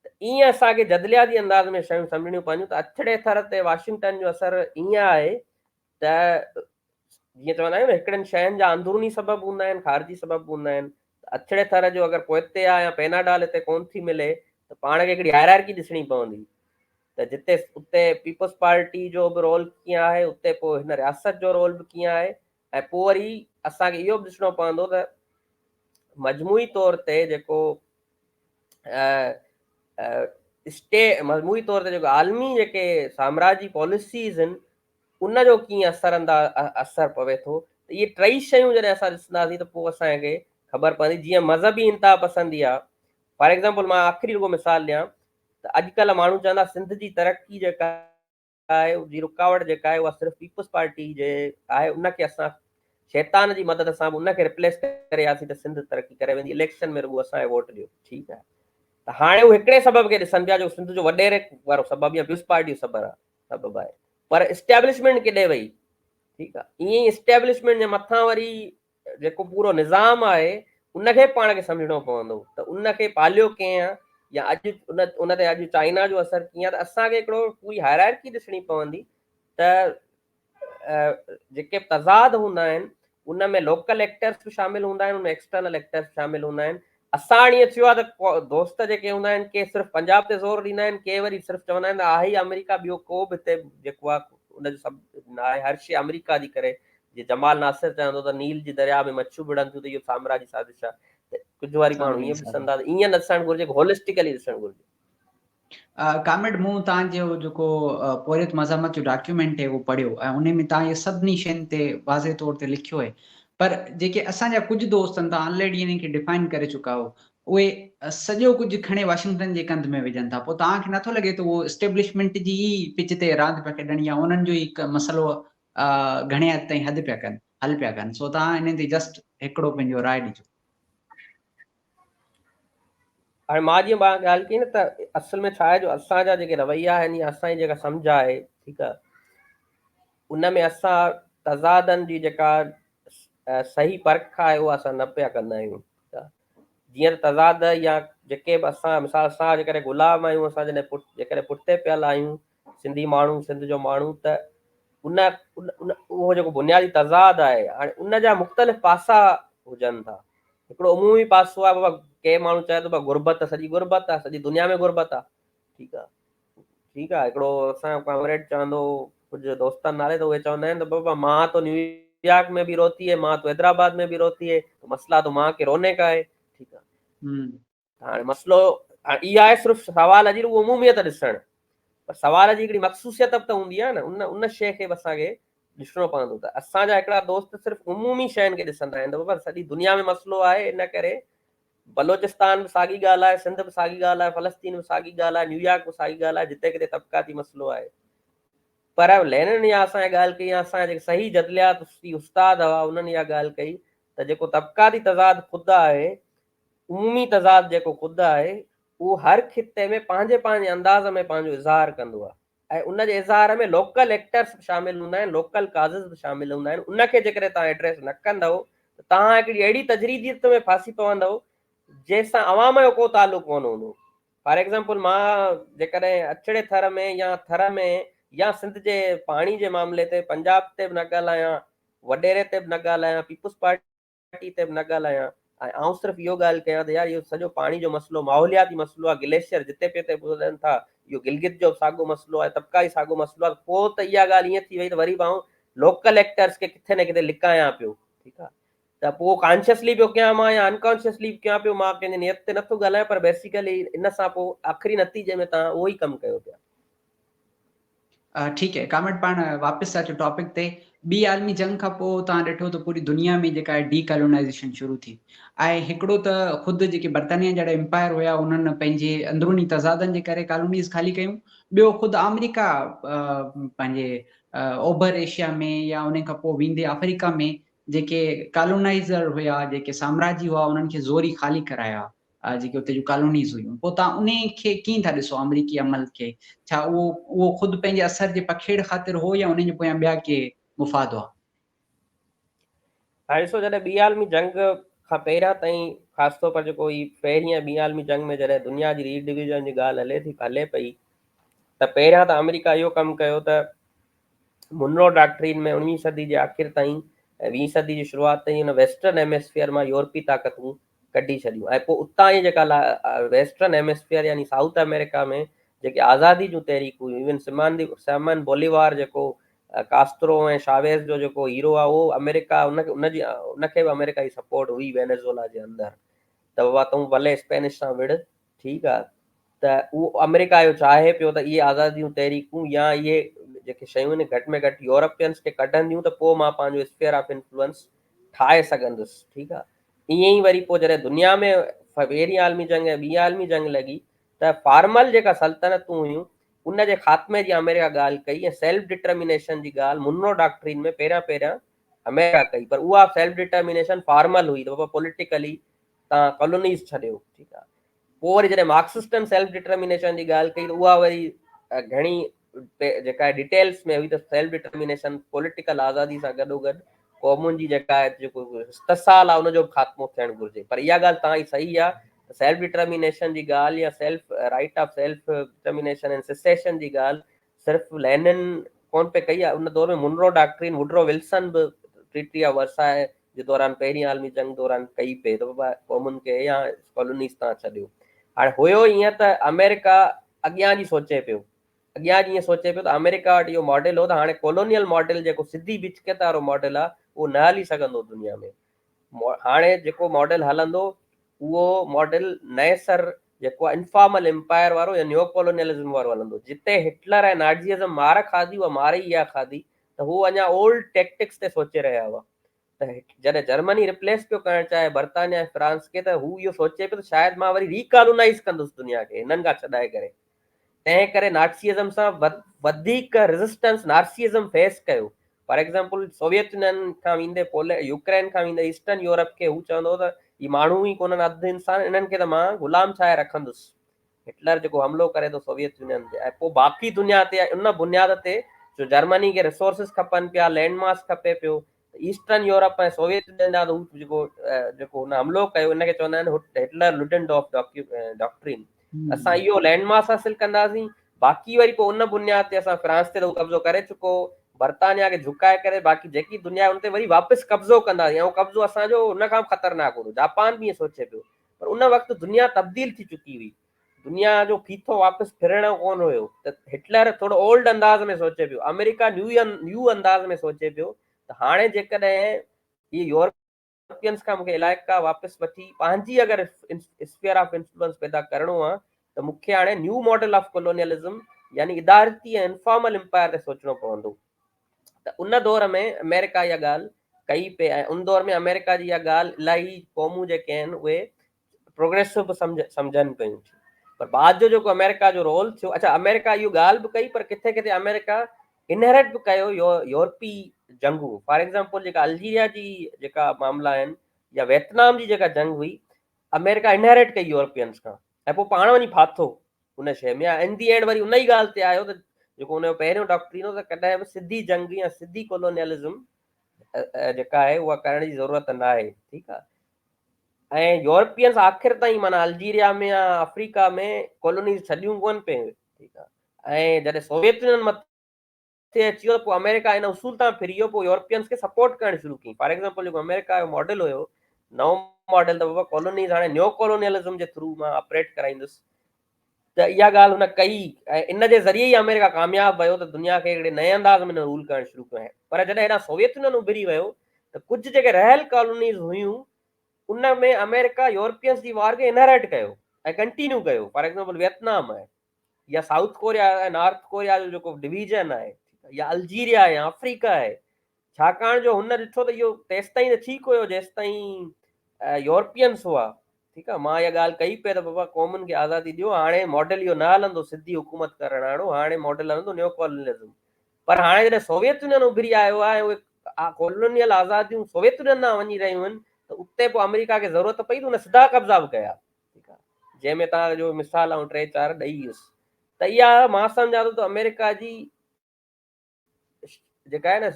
Speaker 1: ته ائين اسان کي جدلياتي انداز ۾ شيون سمجهڻيون پونديون ته اڇڙي ٿر تي واشنگٽن جو اثر ائين آهي ته جيئن چوندا آهيون نه هڪڙن شين جا اندروني سبب هوندا آهن خارجي سبب به هوندا آهن ته اڇڙي ٿر جو اگر پوئتي آهي يا پيناڊال هتي ڪونه ٿي ملي ته پاڻ کي هڪڙي هائرارڪي ڏسڻي پوندي ته جتي اتي پيپلز پارٽي جو به رول ڪيئن آهي اتي پوء هن رياست جو رول به ڪيئن آهي ۽ پوء وري اسان کي اهو به ڏسڻو پوندو ته مجموعي طور تي جيڪو اسٽي مجموعي طور تي جيڪو عالمي جيڪي سامراجي پاليسيز آهن ان جو ڪيئن اثر اندا اثر پوي ٿو ته اهي ٽئي شيون جڏهن اسان ڏسنداسين ته پوء اسان کي خبر پوندي جيئن مذهبي انتها پسندي آهي فار ايگزامپل مان آخري رڳو مثال ڏيان ته اڄڪلهه ماڻهو چوندا سنڌ جي ترقي جيڪا آهي جي رڪاوٽ جيڪا آهي اها صرف پيپلز پارٽي جي آهي ان کي اسان شيطان جي مدد سان به ان کي ريپليس ڪري آسين ته سنڌ ترقي ڪري ويندي اليڪشن ۾ رڳو اسان کي ووٽ ڏيو ٺيڪ آهي ته هاڻي هو هڪڙي سبب کي ڏسن پيا جو سنڌ جو وڏيري وارو سبب يا پيپلز پارٽي جو سبب آهي سبب آهي پر اسٽيبلشمينٽ ڪيڏي وئي؟ ٺيڪ آ، ائين ئي اسٽيبلشمينٽ جي مٿان وري جيڪو پورو نظام آهي ان کي پاڻ کي سمجهڻو پوندو ته ان کي پاليو ڪنهن آ يا اڄ ان تي اڄ چائنا جو اثر ڪيئن آ ته اسان کي هڪڙو پوري هائرارڪي ڏسڻي پوندي ته جيڪي به تضاد هوندا آهن ان ۾ لوڪل ايڪٽرس به شامل هوندا آهن ان ۾ ايڪسٽرنل ايڪٽرس به شامل هوندا آهن. اسان هاڻي ائين ٿيو آهي ته دوست جيڪي هوندا آهن ڪي صرف پنجاب تي زور ڏيندا آهن ڪي وري صرف چوندا آهن ته آهي ئي آمريڪا ٻيو ڪو به هتي جيڪو آهي ان جو سڀ نه آهي هر شيء آمريڪا جي ڪري جي جمال ناصر چوندو ته نيل جي درياء ۾ مڇيون وڙهن ٿيون ته اهو سامراجي سازش آهي ته ڪجهه واري ماڻهو ائين به ڏسندا ته ائين نه ڏسڻ گهرجي هولسٽيڪلي ڏسڻ گهرجي.
Speaker 2: ڪامريڊ مون توهان جو جيڪو پورهيت مزاحمت جو ڊاڪيومينٽ هي اهو پڙهيو ۽ انهي ۾ توهان اهي سڀني شين تي واضح طور تي لکيو هي پر جيڪي اسان جا ڪجهه دوست آهن توهان آلريڊي انهن کي ڊفائن ڪري چڪا آهيو اهي سڄو ڪجهه کڻي واشنگٽن جي ڪنڌ ۾ وجهن ٿا پوء توهان کي نٿو لڳي ته اهو اسٽيبلشمينٽ جي ئي پچ تي راند پيا کيڏن يا انهن جو ئي مسئلو گهڻي حد تائين حد پيا ڪن حل پيا ڪن سو توهان انهن تي جسٽ هڪڙو پنهنجو راء ڏجو.
Speaker 1: هاڻي مان جيئن ٻاهر ڳالهه ڪئي نه ته اصل ۾ ڇا آهي جو اسان جا جيڪي رويا آهن يا اسان جي جيڪا سمجهه آهي ٺيڪ آهي ان ۾ اسان تضادن جي جيڪا صحيح پرک آهي اها اسان نه پيا ڪندا آهيون ٺيڪ آهي جيئن ته تضاد يا جيڪي به اسان مثال اسان جيڪڏهن غلام آهيون اسان جڏهن پٺ جيڪڏهن پٺتي پيل آهيون سنڌي ماڻهو سنڌ جو ماڻهو ته ان اهو جيڪو بنيادي تضاد آهي هاڻي ان جا مختلف پاسا هجن ٿا هڪڙو عمومي پاسو آهي بابا ڪي ماڻهو چاهي ٿو بابا غربت سڄي غربت آهي سڄي دنيا ۾ غربت آهي ٺيڪ آهي ٺيڪ آهي هڪڙو اسان جو ڪامريڊ چوندو ڪجهه دوستن نالي ته اهي چوندا آهن ته بابا مان تو نيو يارڪ ۾ به روتي هي مان تو حيدرآباد ۾ به روتي هي مسئلا تو مان کي رونے کا هي ٺيڪ آهي هاڻي مسئلو هاڻي اها آهي صرف سوال جي رڳو عموميت ڏسڻ پر سوال جي هڪڙي مخصوصيت به ته هوندي آهي نه ان ان شيء کي به اسان کي ڏسڻو پوندو ته اسان جا هڪڙا دوست صرف عمومي شين کي ڏسندا آهن ته بابا سڄي دنيا ۾ مسئلو آهي ان ڪري بلوچستان به ساڳي ڳالهه آهي سنڌ به ساڳي ڳالهه آهي فلسطين به ساڳي ڳالهه آهي نيويارڪ به ساڳي ڳالهه آهي جتي ڪٿي طبقاتي مسئلو آهي پر لينن يا اسان ڳالهه ڪئي يا اسان جا جيڪي صحيح جدليات استاد هئا انهن اها ڳالهه ڪئي ته جيڪو طبقاتي تضاد خود آهي عمومي تضاد جيڪو خود آهي، اهو هر خطي ۾ پنهنجي پنهنجي انداز ۾ پنهنجو اظهار ڪندو آهي ۽ ان جي اظهار ۾ لوڪل ايڪٽرس به شامل هوندا آهن، لوڪل ڪازز به شامل هوندا آهن، ان کي جيڪڏهن توهان ايڊريس نه ڪندؤ ته توهان هڪڙي اهڙي تجريديت ۾ ڦاسي پوندؤ، جنهن سان عوام جو ڪو تعلق ڪونه هوندو. فار ايگزامپل مان جيڪڏهن اڇڙي ٿر ۾ يا ٿر ۾ يا سنڌ جي پاڻي جي معاملي تي پنجاب تي به نه ڳالهايان، وڏيري تي به نه ڳالهايان، پيپلز پارٽي پارٽي تي به نه ڳالهايان ۽ آئون صرف اهو ڳالهه ڪيان ته يار اهو سڄو پاڻي جو مسئلو ماحولياتي مسئلو آهي گليشيئر جتي پي تي ٻڌن ٿا اهو گلگت جو به ساڳو مسئلو آهي طبقائي ساڳو مسئلو آهي پوء ته اها ڳالهه ائين ٿي وئي ته وري به آئون لوڪل ايڪٽرس کي ڪٿي نه ڪٿي لڪايان پيو ٺيڪ آهي ته پوء ڪانشسلي پيو ڪيان مان يا انڪانشسلي به ڪيان پيو مان ڪنهن جي نيت تي نٿو ڳالهايان پر بيسيڪلي ان سان پوء آخري نتيجي ۾ توهان اهو ئي ڪم ڪيو پيا.
Speaker 2: ٺيڪ هي ڪامريڊ پاڻ واپس ٿا اچون ٽاپڪ تي ٻي عالمي جنگ کان پوء توهان ڏٺو ته پوري دنيا ۾ جيڪا آهي ڊي ڪالونائيزيشن شروع ٿي ۽ هڪڙو ته خود جيڪي برطانيا جهڙا امپائر هيا انهن پنهنجي اندروني تضادن جي ڪري ڪالونيز خالي ڪيون ٻيو خود آمريڪا پنهنجي اوڀر ايشيا ۾ يا ان کان پوء ويندي آفريڪا ۾ جيڪي ڪالونائيزر هيا جيڪي سامراجي هئا انهن کي زوري خالي ڪرايا جيڪي اتي جون ڪالونيز هيون پوء توهان انهي کي ڪيئن ٿا ڏسو آمريڪي عمل کي ڇا اهو اهو خود پنهنجي اثر جي پکيڙ خاطر هو يا انهي جي پويان ٻيا ڪي مفاد هئا؟
Speaker 1: هاڻي ڏسو جڏهن ٻي عالمي جنگ کان پهريان تائين خاص طور پر جيڪو هي پهرين ۽ ٻي عالمي جنگ ۾ جڏهن دنيا جي ري ڊويزن جي ڳالهه هلي ٿي هلي پئي ته پهريان ته آمريڪا اهو ڪم ڪيو ته منرو ڊاڪٽرين ۾ اڻويهين صدي جي آخر تائين ۽ ويهين صدي جي شروعات تائين ان ويسٽرن هيمسفيئر مان يورپي طاقتون ڪڍي ڇڏيون ۽ پوء اتان ئي جيڪا ويسٽرن هيمسفيئر يعني سائوٿ آمريڪا ۾ جيڪي آزادي جون تحريڪون هيون ايون سمان سيمن بوليوار جيڪو ڪاسترو ۽ شاويز جو جيڪو هيرو آهي اهو آمريڪا ان ان جي ان کي به آمريڪا جي سپورٽ هئي وينيزولا جي اندر ته بابا تون ڀلي اسپينش سان وڙهه ٺيڪ آ ته اهو آمريڪا اهو چاهي پيو ته اهي آزادي جون تحريڪون يا اهي جيڪي شيون آهن گهٽ ۾ گهٽ يورپينس کي ڪڍنديون ته پوء مان پنهنجو اسفيئر آف انفلوئنس ٺاهي سگهندس ٺيڪ آ ائين ئي وري پوء جڏهن دنيا ۾ پهرين عالمي جنگ ۽ ٻي عالمي جنگ لڳي ته فارمل جيڪا سلطنتون هيون ان جي خاتمي جي آمريڪا ڳالهه ڪئي ۽ سيلف ڊٽرمينيشن جي ڳالهه منرو ڊاڪٽرين ۾ پهريان پهريان آمريڪا ڪئي پر اها سيلف ڊٽرمينيشن فارمل هئي ته بابا پوليٽيڪلي تان ڪالونيز ڇڏيو ٺيڪ آ پوء وري جڏهن مارڪسسٽن سيلف ڊٽرمينيشن جي ڳالهه ڪئي ته اها وري گهڻي جيڪا ڊيٽيلز ۾ هئي ته سيلف ڊٽرمينيشن پوليٽيڪل آزادي سان گڏو گڏ قومن جي جيڪا آهي جيڪو استحصال آهي ان جو به خاتمو ٿيڻ گهرجي. پر اها ڳالهه توهان جي صحيح آهي ته سيلف ڊٽرمينيشن جي ڳالهه يا self right of self determination ۽ secession جي ڳالهه صرف لينن ڪونه پئي ڪئي آهي. ان دور ۾ مونرو ڊاڪٽرين، ووڊرو ولسن به ٽريٽي آف ورساء جي دوران پهرين عالمي جنگ دوران ڪئي پئي ته بابا قومن کي يا ڪالونيز تان ڇڏيو. هاڻي هيو ائين ته آمريڪا اڳيان جي سوچي پيو، اڳيان جي ائين سوچي پيو ته آمريڪا وٽ اهو ماڊل هو ته هاڻي ڪالونيل ماڊل جيڪو سڌي بچڪت وارو ماڊل آهي اهو نه هلي سگهندو دنيا ۾. هاڻي جيڪو ماڊل هلندو اهو ماڊل نئين سر جيڪو آهي انفارمل امپائر وارو يا نيو ڪالونيلزم وارو هلندو. جتي هٽلر ۽ نازيزم مار کاڌي اها مار ئي اها کاڌي ته هو اڃا اولڊ ٽيڪٽڪس تي سوچي رهيا هئا ته جڏهن جرمني ريپليس پيو ڪرڻ چاهي برطانيا ۽ فرانس کي ته هو اهو سوچي پيو ته شايد مان وري ريڪالونائيز ڪندس دنيا کي هنن کان ڇڏائي ڪري. تنهن ڪري نازيزم سان وڌيڪ ريزسٽنس نازيزم فيس ڪيو. فار ايگزامپل سوويت يونين کان ويندي يوڪرين کان ويندي ايسٽرن يورپ کي هو چوندو هو ته هي ماڻهو ئي ڪونهن اڌ انسان انهن کي ته مان غلام ٺاهي رکندس. هٽلر جيڪو حملو ڪري ٿو سوويت يونين تي ۽ پوء باقي دنيا تي ان بنياد تي جو جرمني کي ريسورسز کپن پيا، لينڊ ماس کپي پيو ته ايسٽرن يورپ ۽ سوويت يونين ڏانهن ته هو جيڪو جيڪو هن حملو ڪيو ان کي چوندا آهن هٽلر لوڊنڊورف ڊاڪٽرين. اسان اهو لينڊ ماس حاصل ڪنداسين باقي وري پوء ان بنياد تي اسان فرانس تي ته هو قبضو ڪري چڪو هو، برطانيا کي جهڪائي ڪري باقي جيڪي دنيا آهي ان تي وري واپس قبضو ڪنداسين ۽ اهو قبضو اسان جو ان کان به خطرناڪ هوندو. جاپان به ائين سوچي پيو پر ان وقت دنيا تبديل ٿي چڪي هئي، دنيا جو ڦيٿو واپس ڦرڻو ڪونه هيو ته هٽلر ٿورو اولڊ انداز ۾ سوچي پيو، آمريڪا نيو انداز ۾ سوچي پيو ته هاڻي جيڪڏهن اهي يورپينز کان مونکي علائقا واپس وٺي پنهنجي اگر اسفيئر آف انفلوئنس پيدا ڪرڻو آهي ته مونکي هاڻي نيو ماڊل آف ڪولونيلزم يعني ادارتي ۽ انفارمل امپائر تي سوچڻو پوندو. ته ان دور ۾ آمريڪا اها ڳالهه ڪئي پئي ۽ ان دور ۾ آمريڪا جي اها ڳالهه الاهي قومون جيڪي آهن اهي پروگريسو به سمجهن پيون ٿي. پر بعد جو جيڪو آمريڪا جو رول ٿيو، اڇا آمريڪا اهو ڳالهه به ڪئي پر ڪٿي ڪٿي آمريڪا انهيرٽ به ڪيو يورپي جنگون. فار ايگزامپل جيڪا الجيريا جي جيڪا معاملا آهن يا ويتنام جي جيڪا جنگ هئي، آمريڪا انهيرٽ ڪئي يورپينز کان ۽ پوء پاڻ وڃي ڦاٿو ان شيء ۾ ان the and وري ان ئي ڳالهه تي آيو ته جيڪو ان جو پهريون ڊاڪٽرين هو ته ڪڏهن به سڌي جنگ يا سڌي ڪولونيلزم جيڪا آهي اها ڪرڻ جي ضرورت نه آهي. ٺيڪ آهي ۽ يورپينز آخر تائين معنيٰ الجيريا ۾ يا آفريڪا ۾ ڪالونيز ڇڏيون ڪونه پئي. ٺيڪ آهي ۽ جڏهن سوويت يونين مٿي اچي ويو ته پوء آمريڪا ان اصول تان ڦري ويو، پوء يورپينز کي سپورٽ ڪرڻ شروع ڪيائين. فار ايگزامپل جيڪو آمريڪا جو ماڊل هيو، نئون ماڊل ته بابا ڪالونيز هاڻي نيو ڪالونيلزم جي ٿرو مان آپريٽ ڪرائيندس، ته اها ڳالهه هن ڪئي ۽ ان جي ذريعي ئي آمريڪا ڪامياب ويو ته دنيا کي هڪڙي نئين انداز ۾ رول ڪرڻ شروع ڪيو. پر جڏهن هيڏانهن سوويت يونين اڀري ويو ته ڪجهه جيڪي رهيل ڪالونيز هيون ان ۾ آمريڪا يورپينز جي وار کي انهيرٽ ڪيو ۽ ڪنٽينيو ڪيو. فار ايگزامپل ويتنام آهي يا سائوٿ ڪوريا ۽ نارٿ ڪوريا جو جيڪو ڊويزن آهي يا الجيريا آهي يا آفريڪا آهي، ڇاڪاڻ جو هن ڏٺو ته اهو تيستائين ته ٺيڪ هيو جيستائين يورپينس هئا. ٺيڪ آهي مان اها ڳالهه ڪئي پئي ته بابا قومن کي آزادي ڏيو، هاڻي ماڊل اهو نه هلندو سڌي حڪومت ڪرڻ وارو، هاڻي ماڊل هلندو نيو ڪالونيلزم. پر هاڻي جڏهن سوويت يونين اڀري آيو آهي ۽ اهي ڪالونيل آزاديون سوويت يونين ڏانهن وڃي رهيون آهن ته اتي پوء آمريڪا کي ضرورت پئي ته هن سڌا قبضا به ڪيا. ٺيڪ آ جنهن ۾ توهان جو مثال آئون ٽي چار ڏئي ويس ته اها مان سمجهان ٿو ته آمريڪا جي جيڪا آهي نه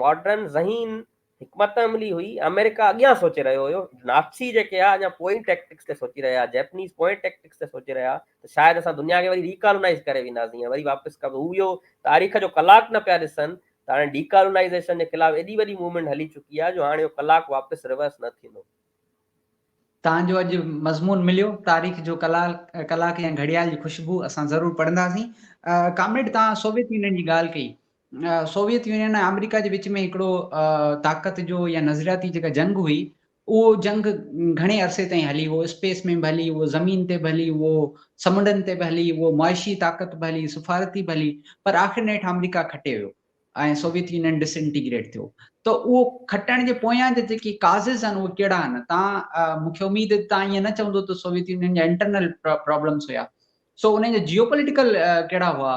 Speaker 1: ماڊرن ذهين حڪمت عملي هئي. آمريڪا اڳيان سوچي رهيو هيو، ناتسي جيڪي آ اڃا پوئين ٽيڪٽڪس تي سوچي رهيا، جيپنيز پوئين ٽيڪٽڪس تي سوچي رهيا ته شايد اسان دنيا کي وري ريڪالونائز ڪري وينداسين ۽ وري واپس قبضو. هو اهو تاريخ جو ڪلاڪ نه پيا ڏسن ته هاڻي ڊيڪالونائزيشن جي خلاف ايڏي وڏي موومينٽ هلي چڪي آ جو هاڻي اهو ڪلاڪ واپس ريورس نه ٿيندو.
Speaker 2: توهان جو اڄ مضمون مليو تاريخ جو ڪلاڪ يا گهڙيال جي خوشبو اسان ضرور پڙهنداسين. ڪامريڊ توهان سوويت يونين جي ڳالهه ڪئي. سوويت يونين ۽ آمريڪا جي وچ ۾ هڪڙو طاقت جو يا نظرياتي جيڪا جنگ هئي اهو جنگ گهڻي عرصي تائين هلي، اهو اسپيس ۾ به هلي، اهو زمين تي به هلي، اهو سمنڊن تي به هلي، اهو معاشي طاقت به هلي، سفارتي به هلي، پر آخر نيٺ آمريڪا کٽي ويو. ۽ سوويت يونين ڊس انٽيگريٽ ٿيو ته اهو کٽڻ جي پويان جا جيڪي ڪازز آهن اهي ڪهڙا آهن؟ تان مونکي اميد آهي تان ائين نه چوندو ته سوويت يونين جا انٽرنل پرابلمس هيا، سو انهن جا جيو پوليٽيڪل ڪهڙا هئا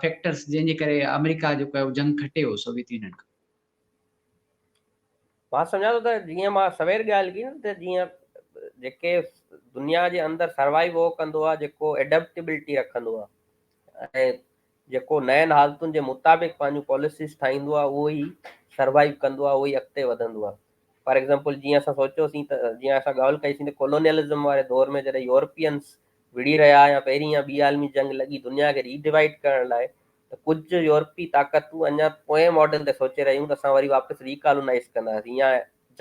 Speaker 2: فيڪٽرس جنهن جي ڪري آمريڪا جيڪو آهي جنگ کٽي هو سوويت يونين کان؟
Speaker 1: مان سمجهان ٿو ته جيئن مان سوير ڳالهه ڪئي نه ته جيئن جيڪي دنيا جي اندر سروائيو اهو ڪندو آهي جيڪو ايڊپٽيبلٽي رکندو آهي ۽ جيڪو نين حالتن جي مطابق پنهنجون پاليسيز ٺاهيندو آهي اهو ئي سروائيو ڪندو آهي، اهو ئي اڳتي وڌندو آهي. فار ايگزامپل جيئن اسان سوچيوسين ته جيئن اسان ڳالهه ڪئي سين ته ڪولونيلزم واري دور ۾ جڏهن يورپينس وڙهي رهيا يا پهرين يا ٻي عالمي جنگ لڳي دنيا کي ري ڊوائيڊ ڪرڻ لاء ته ڪجهه يورپي طاقتون اڃا پوئين ماڊل تي سوچي رهيون ته اسان وري واپس ري ڪالونائيز ڪنداسين يا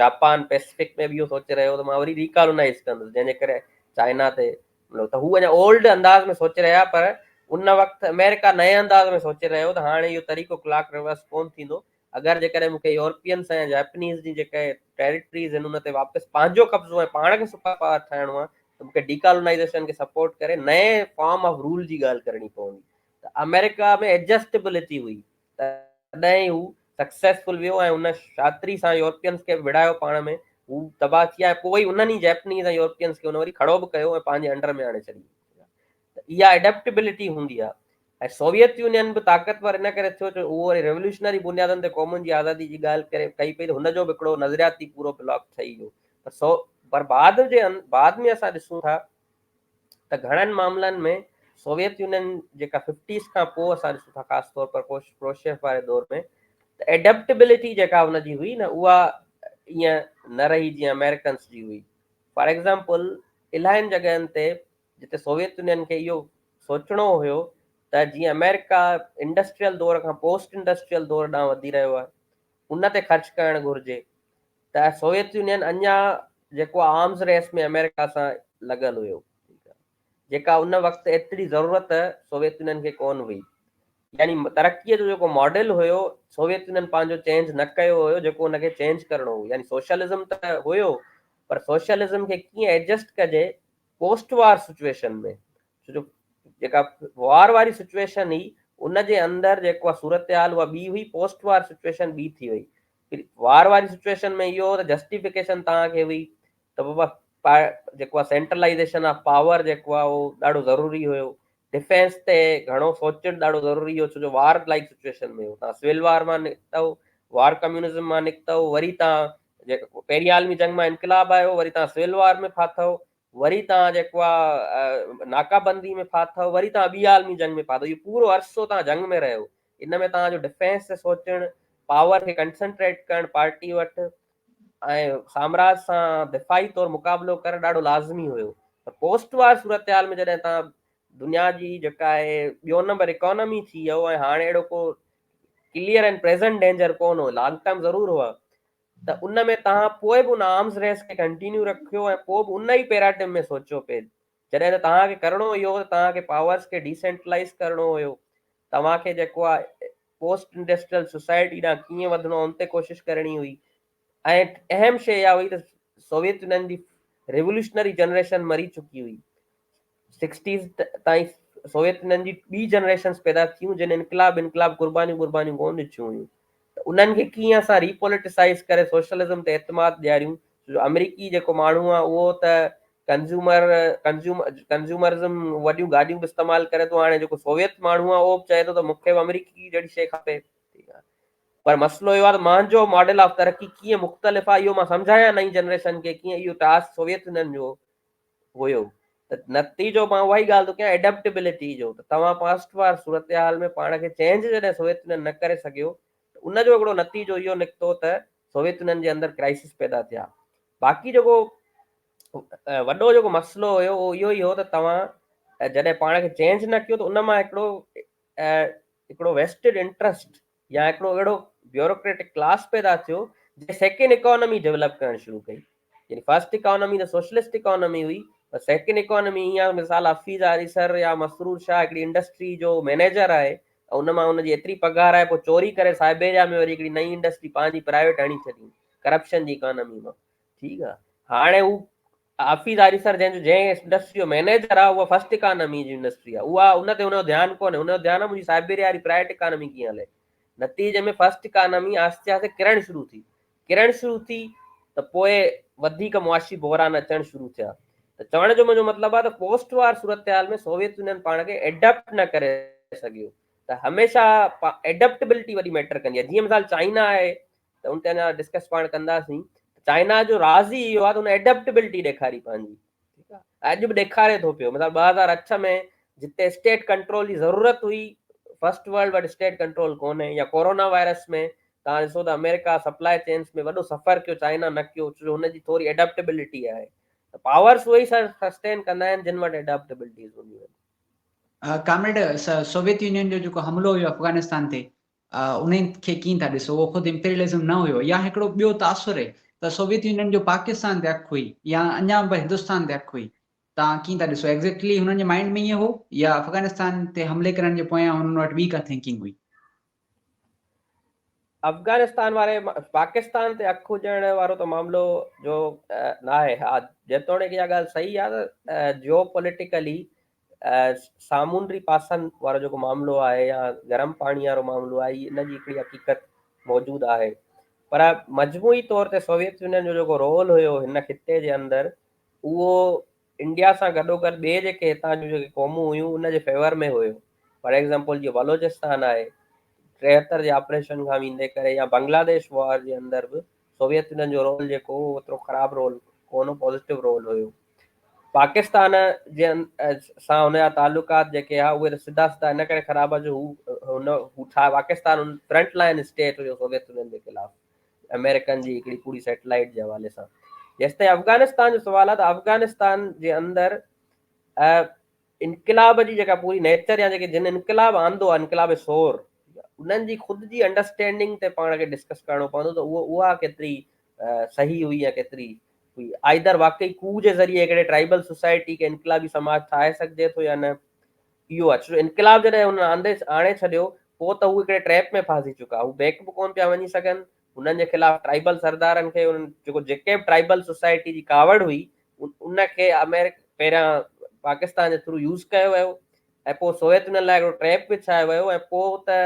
Speaker 1: جاپان پيسفڪ ۾ به اهو سوچي رهيو ته مان وري ري ڪالونائيز ڪندس جنهن جي ڪري چائنا تي مطلب ته هو اڃا اولڊ انداز ۾ سوچي رهيا پر ان وقت آمريڪا نئين انداز ۾ سوچي رهيو ته هاڻي اهو طريقو ڪلاڪ ريورس ڪون ٿيندو. اگر جيڪڏهن مون کي يورپينس ۽ جاپنيز جي جيڪي ٽيريٽريز آهن ان تي واپس پنهنجو قبضو ۽ پاڻ کي سپر پاور ٺاهڻو آهي ته مون کي ڊيڪالونائيزيشن کي سپورٽ ڪري نئين فارم آف رول جي ڳالهه ڪرڻي پوندي. ته آمريڪا ۾ ايڊجسٽبلٽي هئي تڏهن ئي هو سڪسيسفل ويو ۽ ان شاطري سان يورپينس کي به وڙهايو پاڻ ۾ هو تباهه ٿي ويا ۽ پوء انهن ئي جيپنيز ۽ يورپينس کي ان وري کڙو به ڪيو ۽ پنهنجي انڊر ۾ آڻي ڇڏي. ته اها ايڊپٽبلٽي هوندي آهي ۽ سوويت يونين به طاقتور ان ڪري ٿيو جو اهو وري ريولوشنري بنيادن تي قومن جي آزادي جي ڳالهه ڪري ڪئي پئي ته هن جو به هڪڙو نظرياتي پورو بلاڪ ٺهي ويو. پر سو پر بعد جي بعد ۾ اسان ڏسون ٿا ته گهڻن معاملن ۾ سوويت يونين جيڪا ففٽيز کان پوء اسان ڏسون ٿا خاص طور پر ڪروشيف واري دور ۾ ته ايڊپٽبلٽي جيڪا ان جي هئي نه اها ائين نه رهي جيئن آمريڪنس جي هئي. فار ايگزامپل الاهين جڳهين تي جتي سوويت يونين کي اهو سوچڻو هيو ته جيئن آمريڪا انڊسٽريل دور کان پوسٽ انڊسٽريل دور ڏانهن وڌي رهيو آهي ان تي خرچ ڪرڻ گهرجي ته سوويت يونين اڃا جيڪو آرمز ريس ۾ آمريڪا سان لڳل هيو جيڪا ان وقت ايتري ضرورت سوويت يونين کي ڪونه هئي. يعني ترقيء جو جيڪو ماڊل هيو سوويت يونين پنهنجو چينج نه ڪيو هيو جيڪو ان کي چينج ڪرڻو هو. يعني سوشلزم ته هيو پر سوشلزم کي ڪيئن ايڊجسٽ ڪجي پوسٽ وار سچويشن ۾، ڇو جو جيڪا وار واري سچويشن هئي ان جي اندر جيڪو صورتحال اها ٻي هئي، پوسٽ وار سچويشن ٻي ٿي وئي. وار واري سچويشن ۾ اهو هو ته جسٽيفڪيشن توهان کي هئي ته بابا جيڪو آهي سينٽرلائيزيشن آف پاور جيڪو آهي اهو ڏاڍو ضروري هيو، ڊفينس تي گهڻو سوچڻ ڏاڍو ضروري هيو ڇو جو وار لائيڪ سچويشن ۾ هو، توهان سول وار مان نڪتؤ، وار ڪميونزم مان نڪتؤ، وري توهان جيڪو پهرين عالمي جنگ مان انقلاب آيو، وري توهان سول وار ۾ ڦاٿؤ، وري توهان جيڪو آهي ناڪابندي ۾ ڦاٿؤ، وري توهان ٻي عالمي جنگ ۾ ڦاٿؤ. اهو پورو عرصو توهان جنگ ۾ رهيو. ان ۾ توهان جو ڊفينس تي سوچڻ، پاور کي ڪنسنٽريٽ ڪرڻ پارٽي وٽ ۽ سامراج سان دفاعي طور مقابلو ڪرڻ ڏاڍو لازمي هيو. پر پوسٽ وار صورتحال ۾ جڏهن توهان دنيا جي جيڪا آهي ٻيو نمبر اڪانومي ٿي ويو ۽ هاڻي اهڙو ڪو ڪليئر اينڊ پريزنٽ ڊينجر ڪونه هو، لانگ ٽرم ضرور هو، ته ان ۾ توهان پوء به ان آرمز ريس کي ڪنٽينيو رکيو ۽ پوء به ان ئي پيراڊم ۾ سوچيو پئي جڏهن ته توهان کي ڪرڻو اهو هو ته توهان کي پاورز کي ڊيسينٽرلائيز ڪرڻو هيو، توهان کي جيڪو آهي پوسٽ انڊسٽريل سوسائٽي ڏانهن ڪيئن وڌڻو ان تي ڪوشش ڪرڻي هئي ۽ اهم شيء اها هئي ته سوويت يونين جي ريولوشنري جنريشن مري چڪي هئي. سڪسٽيز تائين سوويت يونين جي ٻي جنريشنز پيدا ٿيون جن انقلاب انقلاب قربانيون قربانيون ڪونه ڏٺيون هيون ته انهن کي ڪيئن اسان ريپوليٽيسائز ڪري سوشلزم تي اعتماد ڏياريون جو آمريڪي جيڪو ماڻهو آهي اهو ته ڪنزيومر ڪنزيوم ڪنزيومرزم وڏيون گاڏيون به استعمال ڪري ٿو هاڻي جيڪو سوويت ماڻهو آهي اهو به چئي ٿو ته مون کي به آمريڪي جهڙي شيء کپي ٺيڪ آهي پر مسئلو اهو آهي ته منهنجو ماڊل آف ترقي ڪيئن مختلف آهي اهو مان سمجهايان نئين جنريشن کي ڪيئن اهو ٽاسڪ سوويت يونين جو هيو ته نتيجو مان اها ئي ڳالهه ٿو ڪيان ايڊپٽيبلٽي جو ته توهان پاسٽ وار صورتحال ۾ پاڻ کي چينج جڏهن سوويت يونين نه ڪري سگهيو ته ان جو هڪڙو نتيجو اهو نڪتو ته سوويت يونين جي اندر ڪرائسس پيدا ٿيا. باقي جيڪو وڏو جيڪو مسئلو هيو اهو اهو ئي هو ته توهان جڏهن پاڻ کي چينج نه ڪيو ته ان مان هڪڙو هڪڙو ويسٽيڊ انٽرسٽ يا هڪڙو اهڙو بيوروڪريٽڪ ڪلاس پيدا ٿيو جنهن سيڪنڊ اڪانومي ڊيولپ ڪرڻ شروع ڪئي. يعني فرسٽ اڪانومي ته سوشلسٽ اڪانومي هئي پر سيڪنڊ اڪانومي ائين آهي مثال حفيظ آريسر يا مسرور شاهه هڪڙي انڊسٽري جو مئنيجر آهي ۽ ان مان ان جي ايتري پگهار آهي پوء چوري ڪري سائبيريا ۾ وري هڪڙي نئين انڊسٽري پنهنجي پرائيويٽ هڻي ڇڏي ڪرپشن جي اڪانومي مان ٺيڪ آهي هاڻي هو حفيظ آريسر جنهن جو جنهن انڊسٽري جو مئنيجر آهي اها فرسٽ اڪانومي جي انڊسٽري آهي اها ان تي ان جو ڌيان ڪونهي ان جو ڌيان آهي منهنجي سائبيريا واري پرائيويٽ اڪانومي ڪيئن هلي نتيجي ۾ فرسٽ اڪانومي آهستي آهستي ڪرڻ شروع ٿي ڪرڻ شروع ٿي ته پوء وڌيڪ معاشي بحران اچڻ شروع ٿيا ته چوڻ جو منهنجو مطلب آهي ته پوسٽ وار صورتحال ۾ سوويت يونين پاڻ کي ايڊپٽ نه ڪري سگهيو ته هميشه ايڊپٽبلٽي وڏي ميٽر ڪندي آهي جيئن مثال چائنا آهي ته ان تي اڃا ڊسڪس پاڻ ڪنداسين چائنا جو راز ئي اهو آهي ته هن ايڊپٽبلٽي ڏيکاري پنهنجي ٺيڪ آهي اڄ به ڏيکاري ٿو پيو مثال 2008 ۾ جتي اسٽيٽ ڪنٽرول جي ضرورت هئي فرسٽ ورلڊ وٽ اسٽيٽ ڪنٽرول ڪونهي يا ڪورونا وائرس ۾ توهان ڏسو ته آمريڪا سپلاء چينس ۾ وڏو سفر ڪيو چائنا نه ڪيو ڇو جو هن جي ٿوري ايڊاپٽيبلٽي آهي ته پاورس اهي ئي سسٽين ڪندا آهن جن وٽ ايڊاپٽيبلٽيز هونديون آهن.
Speaker 2: ڪامريڊ سوويت يونين جو جيڪو حملو هيو افغانستان تي انهي کي ڪيئن ٿا ڏسو؟ اهو خود امپيريلزم نه هيو يا هڪڙو ٻيو تاثر اهي ته سوويت يونين جو پاڪستان تي اک هئي يا اڃا به هندستان تي اک هئي توهان ڪيئن ٿا ڏسو ايگزيڪٽلي هنن جي مائنڊ ۾ ائين هو يا افغانستان تي حملي ڪرڻ جي پويان هنن وٽ ٻي ڪا ٿنڪنگ هئي؟
Speaker 1: افغانستان واري پاڪستان تي اک هجڻ وارو ته معاملو جو ناهي ها جيتوڻيڪ اها ڳالهه صحيح آهي ته جيو پوليٽيڪلي سامونڊي پاسن وارو جيڪو معاملو آهي يا گرم پاڻي وارو معاملو آهي ان جي هڪڙي حقيقت موجود آهي پر مجموعي طور تي سوويت يونين جو جيڪو رول هيو هن خطي جي اندر اهو انڊيا سان گڏوگڏ ٻئي جيڪي هتان جون جيڪي قومون هيون ان جي فيور ۾ هيو فار ايگزامپل جيئن بلوچستان آهي 73 جي آپريشن کان ويندي ڪري يا بنگلاديش وار جي اندر به سوويت يونين جو رول جيڪو هو اوترو خراب رول ڪونه پازيٽو رول هيو پاڪستان جي سان هن جا تعلقات جيڪي ها اهي ته سڌا سڌا ان ڪري خراب ها جو هو هن هو ٺا پاڪستان فرنٽ لائن اسٽيٽ هيو سوويت يونين جي خلاف آمريڪن جي هڪڙي پوري سيٽلائيٽ جي حوالي سان. جيستائين افغانستان جو سوال آهي ته افغانستان جي اندر انقلاب جي جيڪا پوري نيچر يا جيڪي جن انقلاب آندو آهي انقلاب ثور انهن جي خود جي انڊرسٽينڊنگ تي پاڻ کي ڊسڪس ڪرڻو پوندو ته اهو اها ڪيتري صحيح هئي يا ڪيتري هئي. آئدر واقعي ڪو جي ذريعي هڪڙي ٽرائيبل سوسائٽي کي انقلابي سماج ٺاهي سگهجي ٿو يا نه اهو آهي. ڇو جو انقلاب جڏهن هنن آندي آڻي ڇڏيو پوء ته هو هڪڙي ٽريپ ۾ ڦاسي چڪا. هو بيڪ به ڪونه پيا وڃي سگهن. هنن جي خلاف ٽرائيبل سردارن کي انهن جيڪو جيڪي به ٽرائيبل سوسائٽي جي ڪاوڙ هئي ان کي آمريڪا پهريان پاڪستان جي ٿرو يوز ڪيو ويو ۽ پوء سوويت يونين لاء هڪڙو ٽريپ وڇايو ويو ۽ پوء ته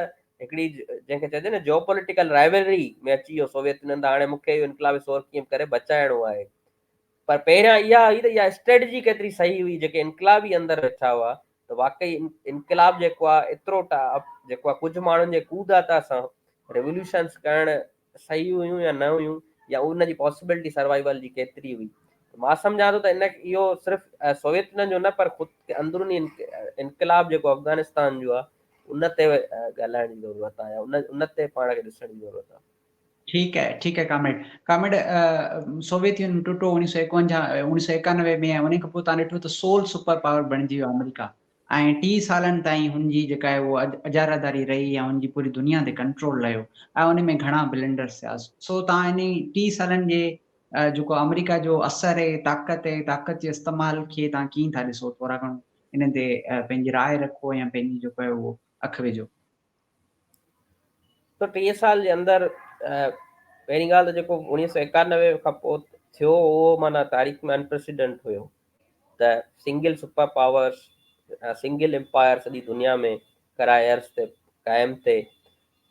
Speaker 1: هڪڙي جنهن کي چئجي نه جيو پوليٽيڪل رائيولري ۾ اچي ويو سوويت يونين ته هاڻي مون کي اهو انقلابي ثور ڪيئن به ڪري بچائڻو آهي پر پهريان اها هئي ته اها اسٽريٽجي ڪيتري صحيح هئي جيڪي انقلابي اندر ويٺا هئا ته واقعي انقلاب جيڪو آهي ايترو جيڪو آهي ڪجهه ماڻهن جي ڪود آتا سان ريوليوشنس ڪرڻ صحيح هيون يا نه هيون يا ان جي پاسيبلٽي سروائيول جي ڪيتري هئي مان سمجهان ٿو ته ان اهو صرف سوويت يونين جو نه پر خود اندروني انقلاب جيڪو افغانستان جو آهي ان تي ڳالهائڻ جي ضرورت آهي ان ان تي پاڻ کي ڏسڻ جي ضرورت آهي.
Speaker 2: ٺيڪ آهي ٺيڪ آهي ڪامريڊ ڪامريڊ سوويت يونين ٽٽو 1951 1991 ۾ ۽ ان کان پوء تان ڏٺو ته سول سپر پاور بڻجي ويو آمريڪا ۽ 30 سالن تائين هن جي جيڪا آهي اهو اجاره داري رهي يا هن جي پوري دنيا تي ڪنٽرول رهيو ۽ ان ۾ گهڻا بلنڊرس ٿيا سو تان انهي 30 سالن جي جيڪو آمريڪا جو اثر ۽ طاقت ۽ طاقت جي استعمال کي تان ڪيئن ٿا ڏسو ٿورا گهڻو ان تي پنهنجي راء رکو يا پنهنجي جيڪو آهي اهو اک وجهو.
Speaker 1: ته 30 سال جي اندر پهرين ڳالهه ته جيڪو 1991 کان پوء ٿيو اهو معنيٰ تاريخ ۾ انپريسيڊنٽ هيو ته single super power single empire سڄي دنيا ۾ ڪرائي عرض تي قائم ٿئي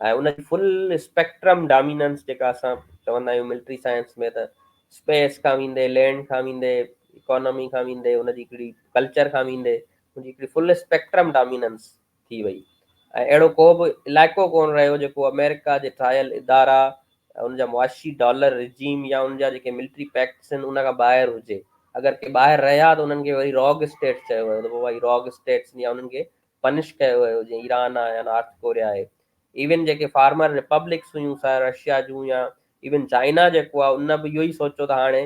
Speaker 1: ۽ ان جي فل اسپيڪٽرم ڊاميننس جيڪا اسان چوندا آهيون ملٽري سائنس ۾ ته اسپيس کان ويندي لينڊ کان ويندي اڪانومي کان ويندي ان جي هڪڙي ڪلچر کان ويندي ان جي هڪڙي فل اسپيڪٽرم ڊاميننس ٿي وئي ۽ اهڙو ڪو به علائقو ڪونه رهيو جيڪو آمريڪا جي ٺاهيل ادارا ان جا معاشي ڊالر رجيم يا ان جا جيڪي ملٽري پيڪٽس آهن ان کان ٻاهر هجي. اگر ڪي ٻاهر رهيا ته انهن کي وري راگ اسٽيٽس چيو ويو ته بابا هي راگ اسٽيٽس يا انهن کي پنش ڪيو ويو جيئن ايران آهي يا نارٿ ڪوريا آهي. ايون جيڪي فارمر ريپبلڪس هيون سا رشيا جون يا ايون چائنا جيڪو آهي ان به اهو ئي سوچيو ته هاڻي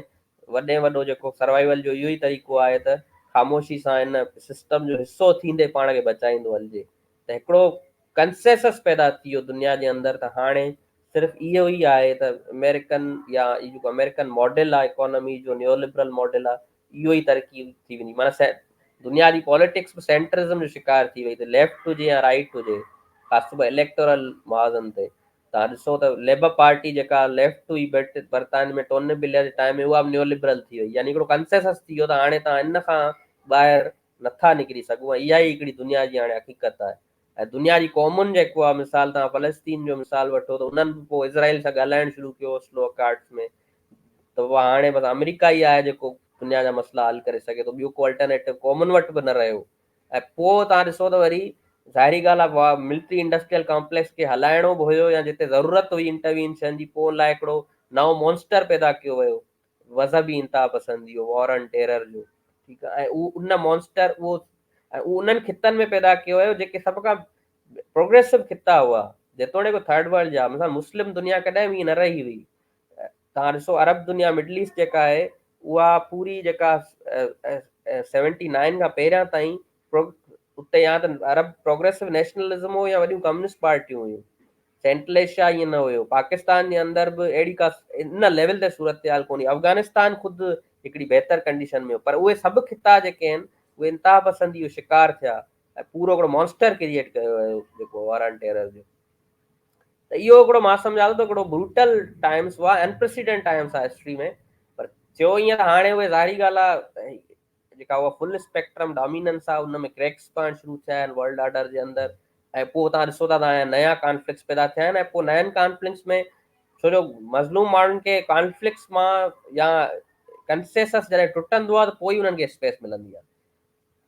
Speaker 1: وڏي ۾ وڏو جيڪو سروائيول جو اهو ئي طريقو آهي ته خاموشي سان ان سسٽم جو حصو ٿيندي پاڻ کي بچائيندو هلجي ته هڪڙو ڪنسيسس پيدا ٿي ويو دنيا جي اندر ته هاڻي صرف اهو ئي آهي ته آمريڪن يا هي جيڪو آمريڪن ماڊل آهي اڪانومي جو نيو لبرل ماڊل آهي اهو ئي ترقي ٿي ويندي معنيٰ دنيا جي پاليٽڪس به سينٽرزم جو شڪار ٿي وئي ته ليفٽ هجي يا رائيٽ هجي خاص طور اليڪٽورل محاذن تي توهان ڏسو ته ليبر پارٽي جيڪا ليفٽ هئي برطانيه ۾ ٽوني بليئر جي ٽائيم ۾ اها به نيو لبرل ٿي وئي يعني هڪڙو ڪنسيسس ٿي ويو ته هاڻي توهان ان کان ٻاهر نٿا نڪري سگهو ۽ اها ئي هڪڙي دنيا جي هاڻي حقيقت آهي ۽ دنيا جي قومن جيڪو آهي مثال توهان فلسطين جو مثال وٺو ته انهن به پوء اسرائيل سان ڳالهائڻ شروع ڪيو اوسلو اڪارڊس ۾ ته بابا هاڻي بس آمريڪا ئي آهي جيڪو دنيا جا مسئلا حل ڪري سگهي ٿو ٻيو ڪو الٽرنيٽو قومن وٽ به نه رهيو ۽ پوء توهان ڏسو ته وري ظاهري ڳالهه آهي ملٽري انڊسٽريل ڪامپليڪس کي هلائڻو به هيو يا جتي ضرورت هئي انٽروينشن جي پوء ان لاء هڪڙو نئون مونسٽر پيدا ڪيو ويو مذهبي انتها پسندي جو وار آن ٽيرر جو ٺيڪ آهي ۽ اهو ان مونسٽر اهو ۽ اهو انهن خطن ۾ پيدا ڪيو ويو جيڪي سڀ کان پروگريسو خطا هئا، جيتوڻيڪ ٿرڊ ورلڊ جا، مثال مسلم دنيا ڪڏهن به ائين نه رهي هئي. توهان ڏسو عرب دنيا، مڊل ايسٽ جيڪا آهي اها پوري جيڪا 79 کان پهريان تائين اتي يا ته عرب پروگريسو نيشنلزم هو يا وڏيون ڪميونسٽ پارٽيون هيون. سينٽرل ايشيا ائين نه هيو. پاڪستان جي اندر به اهڙي ڪا ان ليول تي صورتحال ڪونهي. افغانستان خود هڪڙي بهتر ڪنڊيشن ۾ هو، پر اهي سڀ خطا جيڪي آهن اهي انتها پسندي جو شڪار ٿيا ۽ پورو هڪڙو مانسٽر ڪريئيٽ ڪيو ويو جيڪو وار آن ٽيرر جو. ته اهو هڪڙو مان سمجهان ٿو ته هڪڙو بروٽل ٽائمس هئا، انپريسيڊنٽ ٽائمس آهي هسٽري ۾. پر ٿيو ائين ته هاڻي اهي ظاهري ڳالهه آهي جيڪا اها فل اسپيڪٽرم ڊاميننس آهي ان ۾ ڪريڪس پوڻ شروع ٿيا آهن ورلڊ آرڊر جي اندر، ۽ پوء توهان ڏسو ٿا ته نيا ڪانفلڪٽس پيدا ٿيا آهن، ۽ پوء نين ڪانفلڪٽس ۾ ڇو جو مظلوم ماڻهن کي ڪانفلڪٽس مان يا ڪنسيسس جڏهن ٽٽندو آهي ته پوء ئي انهن کي اسپيس ملندي آهي.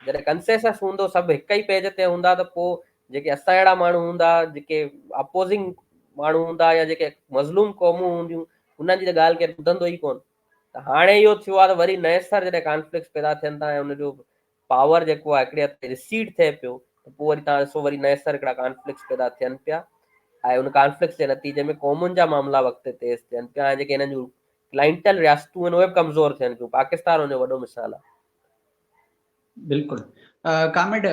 Speaker 1: جڏهن ڪنسيسس هوندو، سڀ هڪ ئي پيج تي هوندا، ته پوء جيڪي اسان جهڙا ماڻهو هوندا، جيڪي اپوزنگ ماڻهو هوندا يا جيڪي مظلوم قومون هونديون، انهن جي ته ڳالهه ڪير ٻڌندو ئي ڪونه. ته هاڻي اهو ٿيو آهي ته وري نئين سر جڏهن ڪانفلڪٽس پيدا ٿين ٿا ۽ ان جو پاور جيڪو آهي هڪڙي هٿ تي رسيڊ ٿئي پيو، ته پوء وري توهان ڏسو وري نئين سر هڪڙا ڪانفلڪٽس پيدا ٿين پيا، ۽ ان ڪانفلڪٽس جي نتيجي ۾ قومن جا معاملا به اڳتي تيز ٿين پيا، ۽ جيڪي هنن جون ڪلائنٽل رياستون آهن اهي به ڪمزور ٿين پيون. پاڪستان ان جو وڏو مثال آهي.
Speaker 2: بلڪل ڪامريڊ،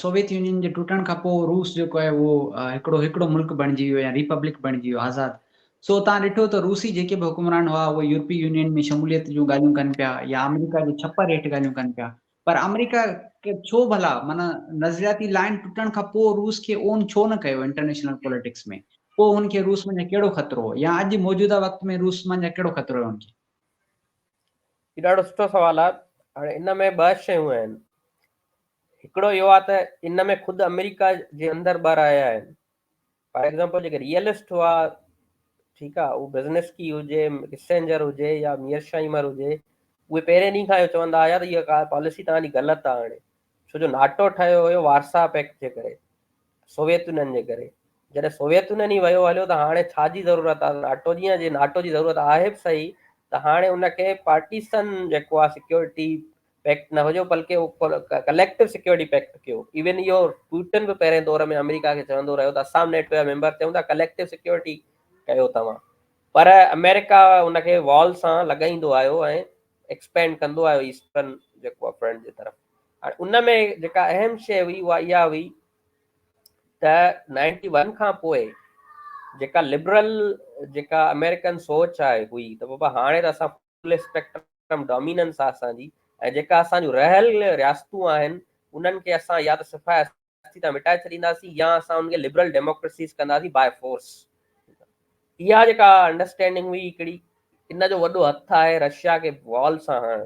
Speaker 2: سوويت يونين جي ٽٽڻ کان پوء روس جيڪو آهي اهو هڪڙو هڪڙو ملڪ بڻجي ويو يا ريپبلڪ بڻجي ويو آزاد. سو تان ڏٺو ته روسي جيڪي به حڪمران هئا اهي يورپي يونين ۾ شموليت جون ڳالهيون ڪن پيا يا آمريڪا جي ڇپر هيٺ ڳالهيون ڪن پيا، پر آمريڪا ڇو ڀلا معنيٰ نظرياتي لائن ٽٽڻ کان پوء روس کي اون ڇو نه ڪيو انٽرنيشنل پوليٽڪس ۾؟ پوء هن کي روس منجهان ڪهڙو خطرو هو يا اڄ موجوده وقت ۾ روس منجهان ڪهڙو خطرو آهي هن کي؟
Speaker 1: هي ڏاڍو سٺو سوال آهي. هاڻي ان ۾ ٻه شيون آهن. هڪڙو اهو آهي ته ان ۾ خود آمريڪا جي اندر ٻه رايا آهن. فار ايگزامپل جيڪي ريئلسٽ هئا، ٺيڪ آهي، هو بزنسڪي هجي، ڪسينجر هجي يا ميئرشائمر هجي، اهي پهرين ڏينهن کان اهو چوندا آيا ته اها پاليسي توهان جي غلط آهي. هاڻي ڇو جو ناٽو ٺهيو هيو وارسا پيڪٽ جي ڪري، سوويت يونين جي ڪري. جڏهن سوويت يونين ئي ويو هليو ته هاڻي ڇا جي ضرورت آهي ناٽو جي؟ جي ناٽو جي ضرورت آهي به صحيح ته هاڻي ان کي پارٽيسن جيڪو آهي سيڪيورٽي پيڪٽ نه هجو بلڪه ڪليڪٽو سيڪيورٽي پيڪٽ ڪيو. ايون اهو پوٽن به پهرين دور ۾ آمريڪا کي چوندو رهيو ته اسان به نيٽو جا ميمبر ٿيون ٿا، ڪليڪٽو سيڪيورٽي ڪيو توهان. پر آمريڪا ان کي وال سان لڳائيندو آيو ۽ ايڪسپينڊ ڪندو آيو ايسٽرن جيڪو آهي فرنٽ جي طرف. هاڻي ان ۾ جيڪا اهم شيء هئي اها اها هئي ته 91 کان پوء جيڪا لبرل جيڪا آمريڪن سوچ آهي هئي ته بابا هاڻي ته اسان فل اسپيڪٽرم ڊوميننس آهي اسان جي، ۽ جيڪا اسان جون رهيل رياستون آهن انهن کي اسان يا ته صفا هستي تان مٽائي ڇڏينداسين يا اسان ان کي لبرل ڊيموڪريسيز ڪنداسين باء فورس. اها جيڪا انڊرسٽينڊنگ هئي هڪڙي، ان جو وڏو هٿ آهي رشيا کي وال سان هڻڻ.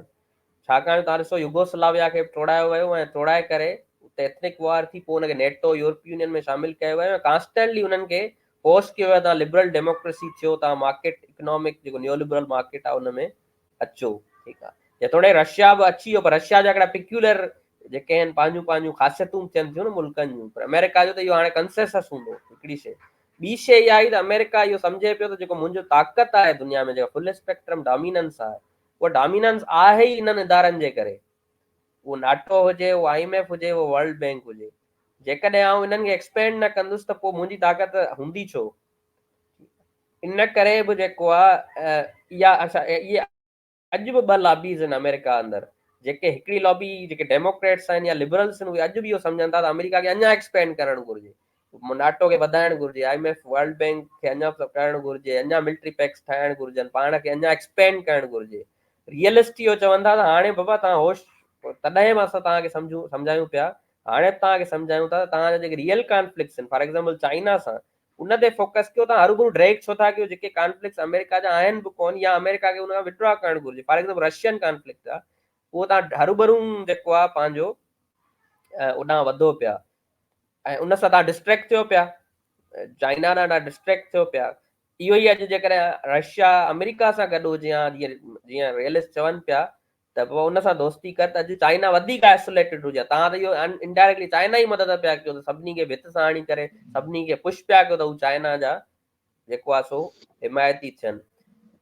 Speaker 1: ڇاڪاڻ جو توهان ڏسو يوگوسلاويا کي به ٽوڙايو ويو ۽ ٽوڙائي ڪري اتي ايٿنڪ وار ٿي، پوء ان کي نيٽو يورپي يونين ۾ شامل ڪيو ويو ۽ ڪانسٽنٽلي انهن کي فورس ڪيو ويو توهان لبرل ڊيموڪريسي ٿيو، توهان مارڪيٽ اڪنامڪ جيڪو نيو لبرل مارڪيٽ آهي ان ۾ اچو. ٺيڪ آهي، جيتوڻيڪ رشيا به اچي ويو پر رشيا جا هڪڙا پيڪيولر جيڪي آهن پنهنجون پنهنجون خاصيتون به ٿين ٿيون نه ملڪن جون، پر آمريڪا جو ته اهو هاڻي ڪنسيسس هوندو هڪڙي شيء. ٻي شيء اها آئي ته آمريڪا اهو سمجهي پيو ته جيڪو منهنجو طاقت آهي دنيا ۾ جيڪا فل اسپيڪٽرم ڊاميننس آهي، اها ڊاميننس آهي ئي انهن ادارن جي ڪري، اهو ناٽو هجي، اهو I M F هجي، اهو ورلڊ بينڪ هجي. جيڪڏهن آئون انهن کي ايڪسپينڊ نه ڪندس ته پوء منهنجي طاقت هوندي ڇو؟ ان ڪري به جيڪو آهي اها اڇا اهي اڄ به ٻه لابيز آهن آمريڪا اندر، جيڪي هڪڙي لابي جيڪي ڊيموڪريٽس آهن يا لبرلس آهن اهي اڄ به اهو سمجهن ٿا ته آمريڪا کي اڃا ايڪسپينڊ ڪرڻ گهرجي، ناٽو کي وڌائڻ گهرجي، I M F world bank کي اڃا ڪرڻ گهرجي، اڃا ملٽري پيڪس ٺاهڻ گهرجن، پاڻ کي اڃا ايڪسپينڊ ڪرڻ گهرجي. ريئلسٽ اهو چون ٿا ته هاڻي بابا توهان هوش، تڏهن به اسان توهان کي سمجهون سمجهايون پيا، هاڻي به توهان کي سمجهايون ٿا ته توهان جا جيڪي ريئل ڪانفلڪٽس آهن فار ايگزامپل چائنا سان، ان تي فوڪس ڪيو، توهان هروڀرو ڊريگ ڇو ٿا ڪيو جيڪي ڪانفلڪٽس آمريڪا جا آهن به ڪون يا آمريڪا کي ان کان وڊرا ڪرڻ گهرجي. فار ايگزامپل رشين ڪانفلڪٽ آهي، اهو توهان هروڀرو جيڪو آهي پنهنجو اوڏانهن وڌو پيا ۽ ان سان توهان ڊسٽريڪٽ ٿيو پيا، چائنا ڏانهن توهان ڊسٽريڪٽ ٿيو پيا. اهو ئي اڄ جيڪڏهن رشيا آمريڪا سان گڏ هجي ها، جيئن جيئن ريئلسٽ چون پيا ته پوء ان سان دوستي ڪر، ته اڄ چائنا وڌيڪ آئسوليٽيڊ هجي ها. توهان ته اهو انڊائريڪٽلي چائنا ئي مدد پيا ڪيو ته سڀني کي ڀت سان هڻي ڪري سڀني کي پش پيا ڪيو ته هو چائنا جا جيڪو آهي سو حمايتي ٿين.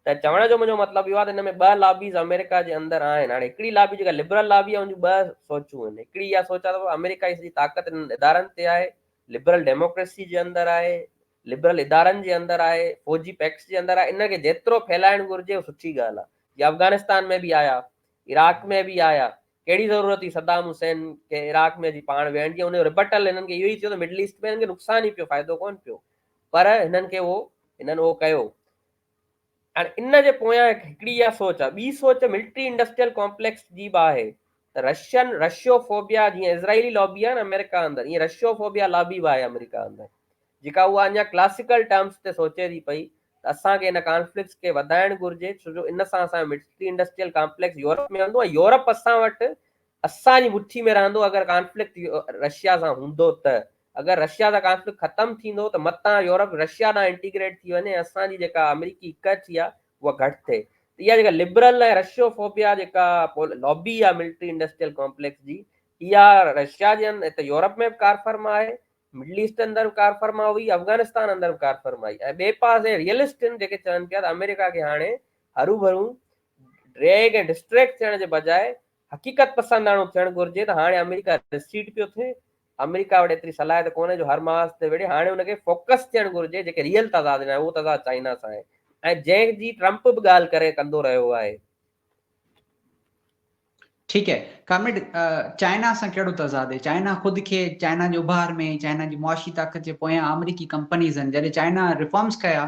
Speaker 1: ته چوڻ جو منهنجو مطلب اهو آهي ته هن ۾ ٻه لابيز آمريڪا جي اندر آهن. هاڻي هڪڙي لابي جيڪا لبرل لابي آهي ان جون ٻه سوچون آهن. هڪڙي اها سوچ آهي ته آمريڪا جي سڄي طاقت انهن ادارن تي آهي، لبرل ڊيموڪريسي جي اندر آهي، لبرل ادارن جي اندر آهي، فوجي پيڪٽس جي اندر آهي، ان کي جيترو ڦهلائڻ گهرجي اهو سٺي ڳالهه آهي. جيئن افغانستان ۾ به آيا، عراق ۾ به آيا، ڪهڙي ضرورت هئي صدام حسين کي عراق ۾ اچي پاڻ ويهڻ جي؟ ان جو ربٽل هنن کي اهو ئي ٿيو ته مڊل ايسٽ ۾ هنن کي نقصان ئي پيو، فائدو ڪونه پيو، پر هنن کي اهو هنن اهو ڪيو. هاڻي ان جي پويان هڪڙي اها سوچ آهي. ٻي سوچ ملٽري انڊسٽريل ڪامپليڪس جي به آهي ته رشين رشيو فوبيا جيئن اسرائيلي لابي آهي نه آمريڪا اندر ائين رشيو فوبيا لابي به آهي آمريڪا اندر جيڪا اها اڃا ڪلاسيڪل ٽرمز تي سوچي ٿي پئي ته اسان کي ان ڪانفلڪٽس کي وڌائڻ گهرجي ڇو جو ان سان اسان جو ملٽري انڊسٽريل ڪامپليڪس يورپ ۾ هلندو ۽ يورپ اسان وٽ اسان جي مٺي ۾ رهندو اگر ڪانفلڪٽ رشيا سان هوندو ته اگر رشيا سان ڪانفلڪٽ ختم ٿيندو ته متان يورپ رشيا ڏانهن انٽيگريٽ ٿي وڃي ۽ اسان جي جيڪا آمريڪي اڪچ آهي اها گهٽ ٿئي ته اها جيڪا لبرل ۽ رشيو فوبيا جيڪا لابي آهي ملٽري انڊسٽريل ڪامپليڪس جي اها رشيا جي هتي يورپ ۾ به ڪارفرما آهي، مڊل ايسٽ اندر به ڪارفرما هئي، افغانستان اندر به ڪارفرما هئي ۽ ٻئي پاسي ريئلسٽ آهن جيڪي چون پيا ته آمريڪا کي هاڻي هروڀرو ڊريگ ۽ ڊسٽريڪٽ ٿيڻ جي بجاء حقيقت پسنداڻو ٿيڻ گهرجي ته هاڻي آمريڪا رسيڊ پيو ٿئي، آمريڪا وٽ ايتري صلاحيت ڪونهي جو هر محاذ تي وڙهي، هاڻي ان کي فوڪس ٿيڻ گهرجي جيڪي ريئل تضاد آهن اهو تضاد چائنا سان آهي ۽ جنهن جي ٽرمپ به ڳالهه ڪري ڪندو رهيو آهي.
Speaker 2: ٺيڪ هي ڪامريڊ چائنا سان ڪهڙو تضاد هي چائنا خود کي چائنا جي اڀار ۾ چائنا جي معاشي طاقت جي پويان آمريڪي ڪمپنيز آهن جڏهن چائنا ريفارمز ڪيا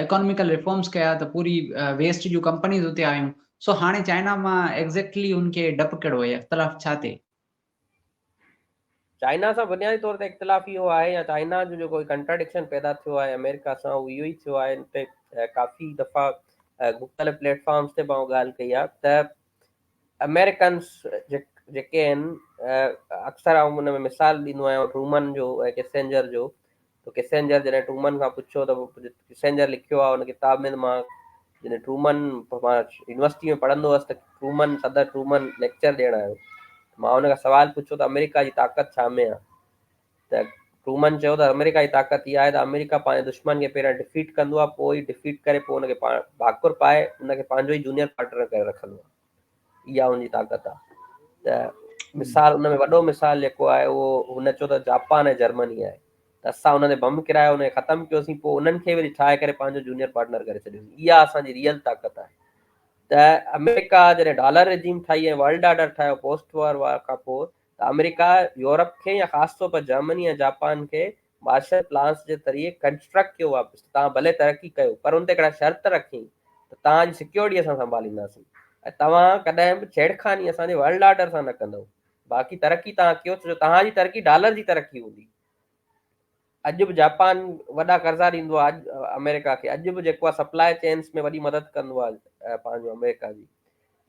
Speaker 2: اڪانوميڪل ريفارمز ڪيا ته پوري ويسٽ جون ڪمپنيز اتي آيون سو هاڻي چائنا مان ايگزيڪٽلي ان کي ڊپ ڪهڙو آهي اختلاف ڇا تي؟
Speaker 1: چائنا سان بنيادي طور تي اختلاف اهو آهي يا چائنا جو جيڪو ڪنٽراڊڪشن پيدا ٿيو آهي آمريڪا سان اهو اهو ئي ٿيو آهي ان تي ڪافي دفعا مختلف پليٽ فارمز تي به آئون ڳالهه ڪئي آهي ته آمريڪنس جيڪي آهن اڪثر آئون ان ۾ مثال ڏيندو آهيان ٽرومن جو ۽ ڪسينجر جو ته ڪسينجر جڏهن ٽرومن کان پڇيو ته ڪسينجر لکيو آهي ان ڪتاب ۾ ته مان جڏهن ٽرومن مان يونيورسٽي ۾ پڙهندو هئس ته ٽرومن صدر ٽرومن ليڪچر ڏيڻ آيو مان ان کان سوال پڇيو ته آمريڪا جي طاقت ڇا ۾ آهي ته ٽرومن چيو ته آمريڪا جي طاقت اها آهي ته آمريڪا پنهنجي دشمن کي پهريان ڊفيٽ ڪندو آهي پوء ئي ڊفيٽ ڪري پوء ان کي پاڻ ڀاڪر پائي ان کي پنهنجو ئي جونيئر پارٽنر ڪري رکندو آهي اها ان جي طاقت آهي ته مثال ان ۾ وڏو مثال جيڪو آهي اهو هن چيو ته جاپان ۽ جرمني آهي ته اسان انهن تي بم ڪرايو ان کي ختم ڪيوسين پوء انهن کي وري ٺاهي ڪري پنهنجو جونيئر پارٽنر ڪري ڇڏيوسين اها اسان جي ريئل طاقت آهي ته آمريڪا جڏهن ڊالر رجيم ٺاهي ۽ ورلڊ آرڊر ٺاهيو پوسٽ وار کان پوء ته آمريڪا يورپ کي يا خاص طور پر جرمني ۽ جاپان کي مارشل پلانس جي ذريعي ڪنسٽرڪٽ ڪيو واپس ته توهان ڀلي ترقي ڪيو پر ان تي هڪڙا شرط رکين ته توهان جي سيڪيورٽي اسان سنڀالينداسين ۽ توهان ڪڏهن به ڇيڙخاني اسان جي ورلڊ آرڊر سان نه ڪندؤ باقي ترقي توهان ڪيو ڇو جو توهان جي ترقي ڊالر جي ترقي هوندي. اڄ به جاپان وڏا قرضا ڏيندو آهي آمريڪا کي اڄ به جيڪو آهي سپلاء چينس ۾ وڏي مدد ڪندو آهي پنهنجو آمريڪا جي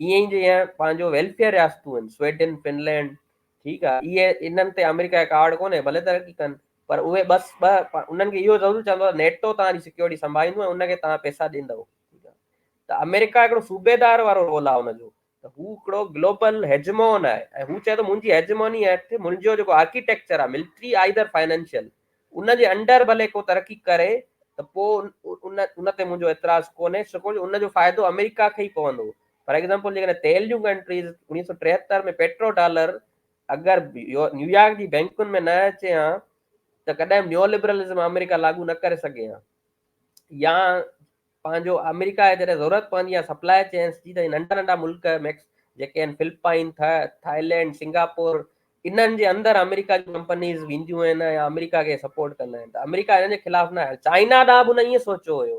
Speaker 1: ائين ئي جيئن پنهنجو ويلفيئر رياستون آهن سوئيڊن فنلينڊ ٺيڪ آهي اهي انهن تي آمريڪا جي ڪاوڙ ڪونهي ڀلي ترقي ڪن پر اهي بس ٻه انهن کي اهو ضرور چوندو آهي نيٽو توهان جي سيڪيورٽي سنڀاليندو ۽ ان کي توهان پئسا ڏيندو ٺيڪ آهي ته آمريڪا هڪڙو صوبيدار وارو رول آهي ان جو ته هو هڪڙو گلوبل هيجمون آهي ۽ هو چئي ٿو منهنجي هيجموني هيٺ منهنجو جيڪو آرڪيٽيڪچر آهي ملٽري آئيدر فائنانشل ان جي انڊر ڀلي ڪو ترقي ڪري ته پوء ان ان تي منهنجو اعتراض ڪونهي ڇو جو ان جو فائدو آمريڪا کي ئي پوندو. فار ايگزامپل جيڪڏهن تيل جون ڪنٽريز 1973 ۾ پيٽرو ڊالر اگر نيويارڪ جي بينڪن ۾ نه اچي ها ته ڪڏهن به نيو لبرلزم آمريڪا لاڳو نه ڪري سگهي ها يا پنهنجو آمريڪا کي جڏهن ضرورت پوندي آهي سپلاء چينس جي ته ننڍا ننڍا ملڪ ميڪس جيڪي آهن فلپائن، ٿائلينڊ، سنگاپور انهن جي اندر آمريڪا جون ڪمپنيز وينديون آهن ۽ آمريڪا کي سپورٽ ڪندا آهن ته آمريڪا انهن جي خلاف نه آهي. چائنا ڏانهن به هن ائين سوچيو هيو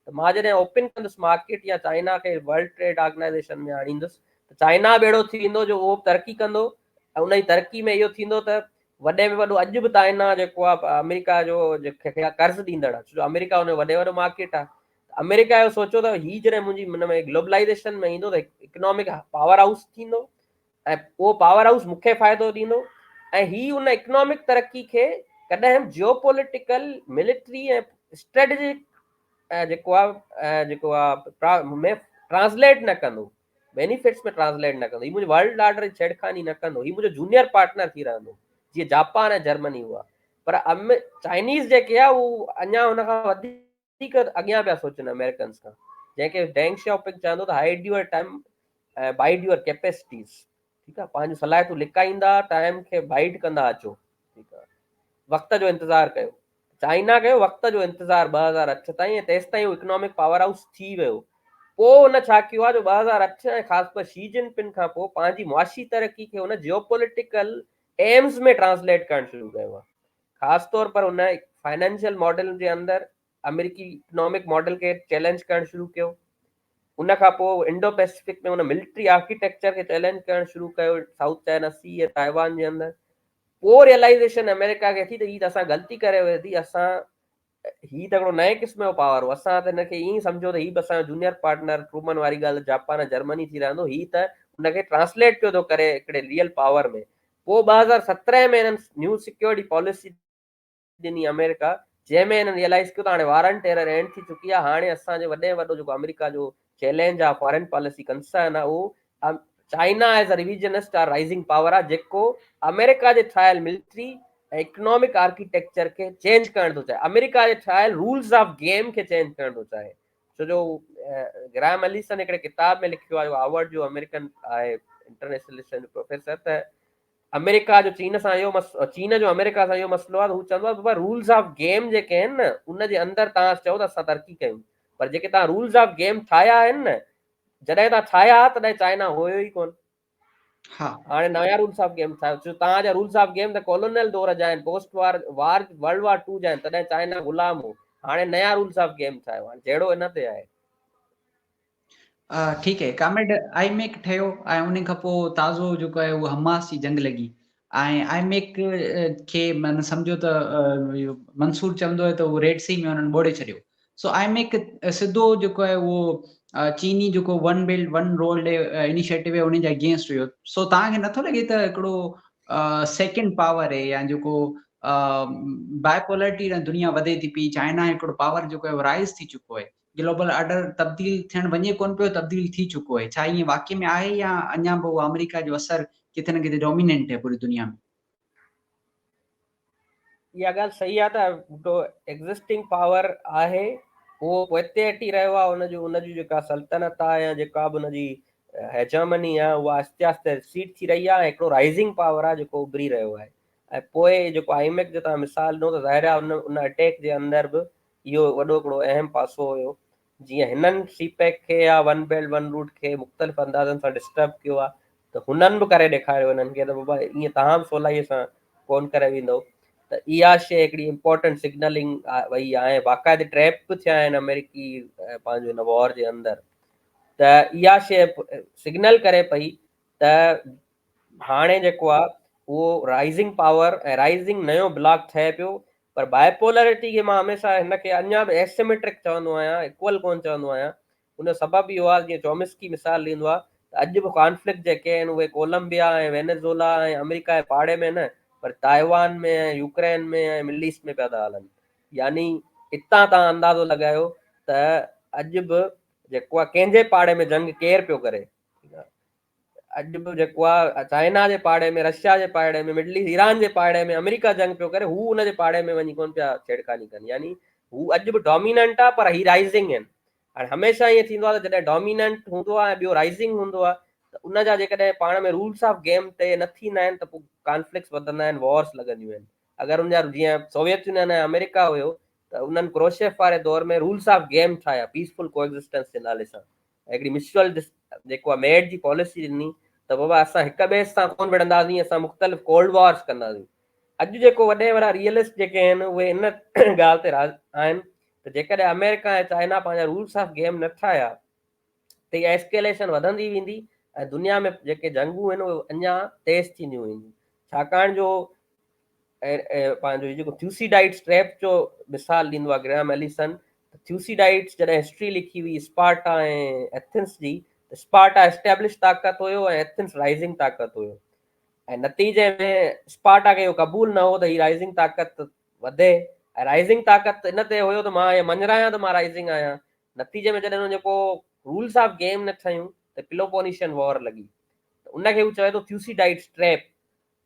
Speaker 1: ته مان جڏهن اوپن ڪندس مارڪيٽ يا چائنا کي ورلڊ ٽريڊ آرگنائيزيشن ۾ آڻيندس ته چائنا به اهڙو ٿي ويندو جو اهو به ترقي ڪندو ۽ ان جي ترقي ۾ اهو ٿيندو ته وڏي ۾ وڏو اڄ به تائنا جيڪو آ آمريڪا جو قرض ڏيندڙ آ ڇو جو آمريڪا ان جو وڏي وڏو مارڪيٽ آ آمريڪا اهو سوچيو ته هي جڏهن منهنجي من ۾ گلوبلائيزيشن ۾ ايندو ته اڪنامڪ پاور هائوس ٿيندو ۽ اهو پاور هائوس مون کي فائدو ڏيندو ۽ هي ان اڪنامڪ ترقي کي ڪڏهن به جيو پوليٽيڪل ملٽري ۽ اسٽريٽجڪ جيڪو آ جيڪو آ ۾ ٽرانسليٽ نه ڪندو بينيفٽس ۾ ٽرانسليٽ نه ڪندو، هي منهنجي ورلڊ آرڊر جي ڇيڙخاني نه ڪندو، هي منهنجو جونيئر پارٽنر ٿي رهندو، جيئن جاپان ۽ جرمني هئا. پر چائنيز جيڪي آ هو اڃا هن کان وڌيڪ اڳيان پيا سوچن آمريڪنز کان، جنهن کي ڊينگ شيائوپنگ چوندو ته hide your time ۽ bide your capacities, ٺيڪ آ، پنهنجون صلاحيتون لڪائيندا ٽائيم کي بائيڊ ڪندا اچو، ٺيڪ آ. وقت جو انتظار ڪيو. چائنا ڪيو وقت جو انتظار 2008 تائين ۽ تيستائين هو اڪنامڪ پاور هائوس ٿي ويو. پوء هن ڇا ڪيو آهي جو 2008 ۽ خاص طور شي جن پن کان پوء پنهنجي معاشي ترقي کي هن جيوپوليٽيڪل ٽيمز ۾ ٽرانسليٽ ڪرڻ شروع ڪيو آهي. خاص طور پر هن فائنانشل ماڊل جي اندر آمريڪي اڪنامڪ ماڊل کي چئلينج ڪرڻ شروع ڪيو. ان کان پوء انڊو پيسفڪ ۾ هن ملٽري آرڪيٽيڪچر کي چئلينج ڪرڻ شروع ڪيو سائوٿ چائنا سي ۽ تائيوان جي اندر. پوء ريئلائيزيشن آمريڪا کي ٿي ته هي ته اسان غلطي ڪري وڌي، اسان هي ته هڪڙو نئين قسم جو پاور هو، اسان ته هن کي ائين سمجهيو ته هي به اسان جو جونيئر پارٽنر ٽرومن واري ڳالهه جاپان ۽ جرمني ٿي رهندو، هي ته ان کي ٽرانسليٽ پيو ٿو ڪري هڪڙي ريئل پاور ۾. پوء 2017 ۾ هنن نيو سيڪيورٽي پاليسي ڏني آمريڪا، جنهن ۾ هنن ريئلائيز ڪيو ته هاڻي وار آن ٽيرر اينڊ ٿي چڪي آهي، هاڻي اسان جو وڏي ۾ وڏو جيڪو آمريڪا جو چئلينج آهي، فارين پاليسي ڪنسرن آهي، اهو China as a revisionist or rising power آهي، جيڪو آمريڪا جي ٺاهيل ملٽري ۽ اڪنامڪ آرڪيٽيڪچر کي چينج ڪرڻ ٿو چاهي، آمريڪا جي ٺاهيل رولز آف گيم کي چينج ڪرڻ ٿو چاهي. ڇو جو گراهم اليسن هڪڙي ڪتاب ۾ لکيو آهي، هارورڊ جو آمريڪن آهي انٽرنيشنل رليشن جو پروفيسر، ته آمريڪا جو چين سان اهو مس چين جو آمريڪا سان اهو مسئلو آهي ته هو چوندو آهي بابا رولز آف گيم جيڪي آهن نه ان جي اندر توهان چئو ته اسان ترقي ڪيون پر جيڪي توهان رولز آف گيم ٺاهيا آهن نه جڏهن توهان ٺاهيا تڏهن چائنا هيو ئي ڪونه. هاڻي نيا رولز آف گيم ٺاهيو ڇو توهان جا رولز آف گيم ته ڪولونيل دور جا آهن، post war war world war two جا آهن، تڏهن چائنا غلام هو، هاڻي نيا رولز آف گيم ٺاهيو، هاڻي جهڙو ان تي آهي.
Speaker 2: ٺيڪ آهي ڪامريڊ آئي ميڪ ٺهيو ۽ ان کان پوء تازو جيڪو آهي اهو حماس جي جنگ لڳي ۽ آئي ميڪ کي معنی سمجهو ته منصور چوندو آهي ته اهو ريڊ سي ۾ انهن ٻوڙي ڇڏيو سو آئي ميڪ سڌو جيڪو آهي اهو چيني جيڪو one belt one road initiative آهي ان جا اگينسٽ هيو سو توهان کي نٿو لڳي ته هڪڙو سيڪنڊ پاور آهي يا جيڪو بائپولرٽي دنيا وڌي ٿي پئي، چائنا هڪڙو پاور جيڪو آهي رائز ٿي چڪو آهي، گلوبل آرڊر تبديل ٿيڻ وڃي ڪونه پيو، تبديل ٿي چڪو آهي. ڇا ائين واقعي ۾ آهي يا اڃا به اهو آمريڪا جو اثر ڪٿي نه ڪٿي ڊوميننٽ آهي پوري دنيا ۾؟
Speaker 1: اها ڳالهه صحيح آهي ته جيڪو ايگزسٽنگ پاور آهي اهو پوئتي هٽي رهيو آهي، ان جي جيڪا سلطنت آهي يا جيڪا به ان جي هيجمني آهي اها آهستي آهستي رسيڊ ٿي رهي آهي ۽ هڪڙو رائزنگ پاور آهي جيڪو اڀري رهيو آهي ۽ پوء جيڪو آئي ايم ايف جو توهان مثال ڏنو ته ظاهر آهي ان اٽيڪ جي اندر به اهو وڏو هڪڙو اهم پاسو هيو جيئن هنن سي پيڪ کي يا ون بيلٽ ون روٽ کي مختلف اندازن سان ڊسٽرب ڪيو آهي ته هنن به ڪري ڏيکاريو هنن کي ته بابا ائين توهان به سولائي سان ڪون ڪري ويندو ته اها شيء هڪڙي امپورٽنٽ سگنلنگ وئي آهي ۽ باقاعدي ٽريپ به ٿيا آهن آمريڪي پنهنجو هن وار جي اندر ته اها شيء سگنل ڪري پئي ته هاڻي جيڪو آهي اهو رائزنگ پاور ۽ رائزنگ نيو بلاڪ ٺهي پيو پر بائپولرٽي کي مان هميشه هن کي اڃا به ايسيميٽرڪ چوندو آهيان، ايڪول ڪونه چوندو آهيان. ان جو سبب اهو آهي جيئن چومسڪي مثال ڏيندو آهي ته اڄ به ڪانفلڪٽ جيڪي آهن اهي ڪولمبيا ۽ وينيزولا ۽ آمريڪا جي پاڙي ۾ نه پر تائيوان ۾ ۽ يوڪرين ۾ ۽ مڊل ايسٽ ۾ پيا ٿا هلن. يعني اتان توهان اندازو لڳايو ته اڄ به جيڪو آهي ڪنهن جي پاڙي ۾ جنگ ڪير پيو ڪري. اڄ به جيڪو آ چائنا جي پاڙي ۾ رشيا جي پاڙي ۾ مڊل ايسٽ ايران جي پاڙي ۾ آمريڪا جنگ پيو ڪري هو ان جي پاڙي ۾ وڃي ڪون پيا ڇيڙخاني ڪن يعني هو اڄ به ڊوميننٽ آ پر هي رائزنگ آهن هاڻي هميشه ائين ٿيندو آ ته جڏهن ڊوميننٽ هوندو آ ۽ ٻيو رائزنگ هوندو آ ته ان جا جيڪڏهن پاڻ ۾ رولس آف گيم تي نه ٿيندا آهن ته پوء ڪانفلڪٽس وڌندا آهن وارس لڳنديون آهن اگر ان جا جيئن سوويت يونين ۽ آمريڪا هيو ته انهن ڪروشيف واري دور ۾ رولس آف گيم ٺاهيا پيسفل ڪو ايگزسٽنس جي نالي سان هڪڙي ميوچوئل جيڪو آهي ميڊ جي پاليسي ڏني ته بابا اسان هڪ ٻئي سان ڪونه وڙهنداسين اسان مختلف ڪولڊ وارز ڪنداسين اڄ جيڪو وڏي وڏا ريئلسٽ جيڪي آهن اهي ان ڳالهه تي راضي آهن ته جيڪڏهن آمريڪا ۽ چائنا پنهنجا رولس آف گيم نه ٺاهيا ته اها ايسڪيليشن وڌندي ويندي ۽ دنيا ۾ جيڪي جنگون آهن اهي اڃا تيز ٿينديون وينديون ڇاڪاڻ جو پنهنجو جيڪو ٿيوسيڊائيڊس ٽريپ جو مثال ڏيندو آهي گرهام ايليسن ته ٿيوسيڊائيڊس جڏهن هسٽري لکي هئي اسپارٽا ۽ ايٿنس جي ته اسپارٽا اسٽيبلش طاقت هيو ۽ ايٿنس رائزنگ طاقت هيو ۽ نتيجي ۾ اسپارٽا کي اهو قبول نه هو ته هي رائزنگ طاقت وڌي ۽ رائزنگ طاقت ان تي هيو ته مان ائين مڃرايان ته مان رائزنگ آهيان نتيجي ۾ جڏهن هن جيڪو رولس آف گيم نه ٺهيون ته پلوپونيشن وار لڳي ته ان کي هو چوي ٿو ٿيوسيڊائيڊس ٽريپ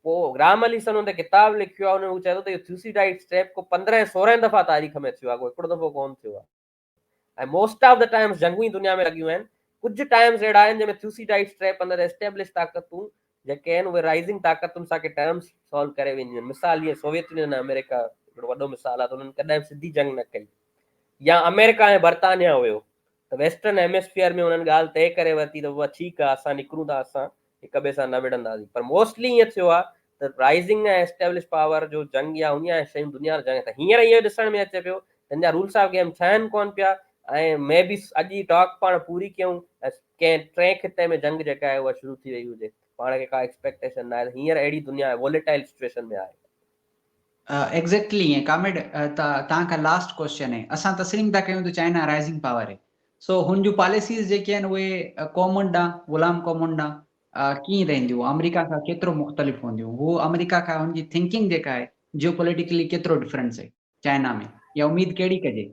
Speaker 1: پوء گراهم اليسن ان تي ڪتاب لکيو آهي، ان ۾ هو چئي ٿو ته اهو ٿيوسيڊائيڊس ٽريپ ڪو 15 16 دفعا تاريخ ۾ ٿيو آهي، ڪو هڪڙو دفعو ڪونه ٿيو آهي ۽ موسٽ آف the times جنگون ئي دنيا ۾ لڳيون آهن. ڪجهه ٽائيمز اهڙا آهن جنهن ۾ ٿيوسيڊائيڊس ٽريپ اندر اسٽيبلش طاقتون جيڪي آهن اهي رائزنگ طاقتن سان ڪي ٽرمز سالو ڪري وينديون آهن. مثال جيئن سوويت يونين ۽ آمريڪا هڪڙو وڏو مثال آهي ته انهن ڪڏهن به سڌي جنگ نه ڪئي يا آمريڪا ۽ برطانيا هيو ته ويسٽرن هيمسفيئر ۾ انهن ڳالهه طئي ڪري ورتي ته بابا ٺيڪ آهي اسان نڪرون ٿا اسان هڪ ٻئي سان نه وڙهنداسين پر موسٽلي ائين ٿيو آهي ته رائزنگ ۽ اسٽيبلش پاور جو جنگ يا هوندي آهي شيون دنيا جنگ ته هينئر اهو ڏسڻ ۾ اچي پيو تن جا رولس آف گيم ٺهن ڪون پيا ۽ مي بي اڄ هي ٽاڪ پاڻ پوري ڪيون ۽ ڪنهن ٽئين خطي ۾ جنگ جيڪا آهي اها شروع ٿي وئي هجي پاڻ کي ڪا ايڪسپيڪٽيشن ناهي ته هينئر اهڙي دنيا ووليٽائل سچويشن ۾ آهي.
Speaker 2: ايگزيڪٽلي ائين ڪامريڊ توهان کان لاسٽ ڪوسچن آهي اسان تسليم ٿا ڪيون ته چائنا رائزنگ پاور آهي سو هن جون پاليسيز جيڪي آهن اهي قومن ڏانهن غلام قومن ڏانهن ڪيئن رهنديون آمريڪا کان ڪيترو مختلف هونديون هو آمريڪا کان هن جي ٿنڪنگ جيڪا آهي جيو پوليٽيڪلي ڪيترو ڊفرنس آهي چائنا ۾ يا اميد ڪهڙي ڪجي؟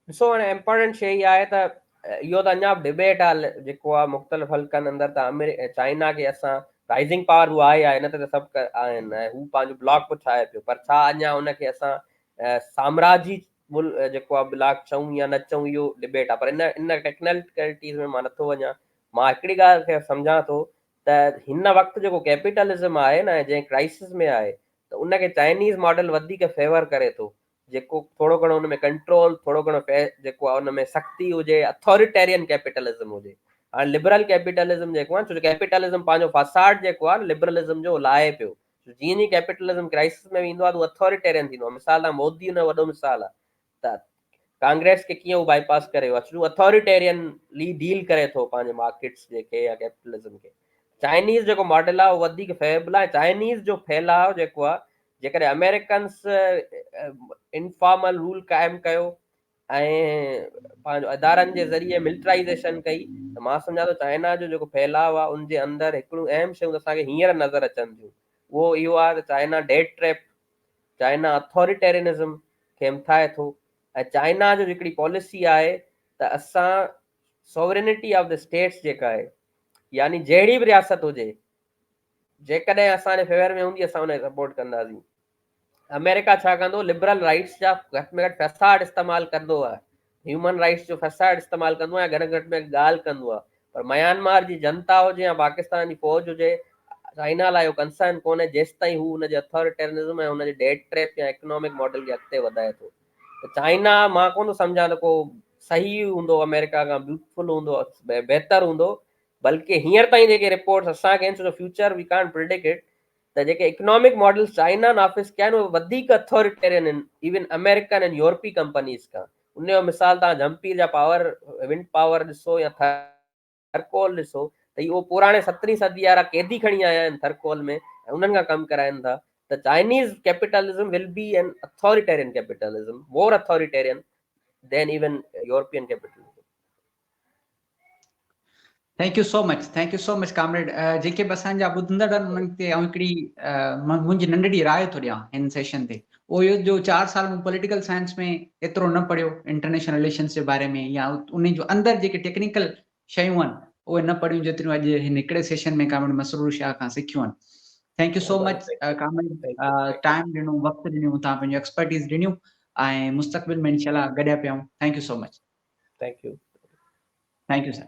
Speaker 1: ڏسو هاڻي امپارٽنٽ شيء اها آهي ته اهو ته اڃا به ڊبيٽ آهي جيڪو آهي مختلف حلقن اندر ته امري چائنا کي اسان رائزنگ پاور هو آهي آهي ان تي ته سڀ آهن ۽ هو پنهنجو بلاڪ به ٺاهي پيو پر ڇا اڃا ان کي اسان سامراجي مل جيڪو آهي بلاڪ چئون يا نه چئون اهو ڊبيٽ آهي پر ان ان ٽيڪنيڪلٽيز ۾ مان نٿو وڃان مان هڪڙي ڳالهه کي سمجهان ٿو ته هن وقت جيڪو ڪيپيٽلزم آهي نه جنهن ڪرائسس ۾ آهي ته ان کي چائنيز ماڊل وڌيڪ فيور ڪري ٿو جيڪو ٿورو گهڻو ان ۾ ڪنٽرول ٿورو گهڻو جيڪو آهي ان ۾ سختي هجي اٿاريٽيرين ڪيپيٽلزم هجي هاڻي لبرل ڪيپيٽلزم جيڪو آهي ڇو جو ڪيپيٽلزم پنهنجو فساد جيڪو آهي لبرلزم جو لاهي پيو جيئن جيئن ڪيپيٽلزم ڪرائسس ۾ ويندو آهي ته اهو اٿاريٽيرين ٿيندو آهي مثال تان مودي ان جو وڏو مثال آهي ته ڪانگريس کي ڪيئن هو بائي پاس ڪري ويو آهي ڇو جو اٿاريٽيرينلي ڊيل ڪري ٿو پنهنجي مارڪيٽس جي کي يا ڪيپيٽلزم کي چائنيز جيڪو ماڊل آهي اهو وڌيڪ فيوربل آهي چائنيز جو ڦهلاء جيڪو آهي جيڪڏهن آمريڪنس انفارمل رول قائم ڪيو ۽ پنهنجو ادارن جي ذريعي ملٽرائيزيشن ڪئي ته مان سمجهان ٿو چائنا جو جيڪو ڦهلاء آهي ان جي اندر هڪڙيون اهم شيون اسان کي هينئر نظر اچن ٿيون اهو اهو آهي ته China debt trap China authoritarianism کي همٿائي ٿو ۽ چائنا جو هڪڙي پاليسي آهي ته اسان سوورينٽي آف the states جيڪا آهي يعني جهڙي به رياست هجي جيڪڏهن اسان جي فيور ۾ هوندي اسان ان کي سپورٽ ڪنداسين آمريڪا ڇا ڪندو لبرل رائٽس جا گهٽ ۾ گهٽ فساد استعمال ڪندو آهي هيومن رائٽس جو فساد استعمال ڪندو آهي گهٽ گهٽ ۾ ڳالهه ڪندو آهي پر ميانمار جي جنتا هجي يا پاڪستان جي فوج هجي چائنا لاء اهو ڪنسرن ڪونهي جيستائين هو ان جي اٿاريٽيرنزم ۽ ان جي ڊيٽ ٽريپ يا اڪنامڪ ماڊل کي اڳتي وڌائي ٿو ته چائنا مان ڪونه ٿو سمجهان ته ڪو صحيح هوندو آمريڪا کان بيوٽيفل هوندو بهتر هوندو بلڪه هينئر تائين جيڪي رپورٽس اسان کي آهن ڇو جو future we can't predict it ته جيڪي اڪنامڪ ماڊلز چائنا نافذ ڪيا آهن اهي وڌيڪ اٿاريٽيرين آهن ايون آمريڪن ۽ يورپي ڪمپنيز کان ان جو مثال توهان جهمپير جا پاور ونڊ پاور ڏسو يا ٿرڪول ڏسو ته اهو پراڻي سترهين صدي وارا قيدي کڻي آيا آهن ٿرڪول ۾ ۽ انهن کان ڪم ڪرائين ٿا ته Chinese capitalism will be an authoritarian capitalism more authoritarian than even European capitalism.
Speaker 2: Thank you so much thank you so much comrade جيڪي به اسان جا ٻڌندڙ آهن انهن تي آئون هڪڙي منهنجي ننڍڙي راء ٿو ڏيان هن سيشن تي اهو اهو جو 4 سال مون پوليٽيڪل سائنس ۾ ايترو نه پڙهيو انٽرنيشنل رليشنس جي باري ۾ يا ان جو اندر جيڪي ٽيڪنيڪل شيون آهن اهي نه پڙهيون جيتريون اڄ هن هڪڙي سيشن ۾ ڪامريڊ مسرور شاهه کان سکيون آهن thank you so much comrade time ڏنو وقت ڏنو تان پنهنجو ايڪسپرٽيز ڏنيون ۽ مستقبل ۾ انشاء الله گڏيا پيا آهيون thank you so much
Speaker 1: thank you
Speaker 2: thank you sir.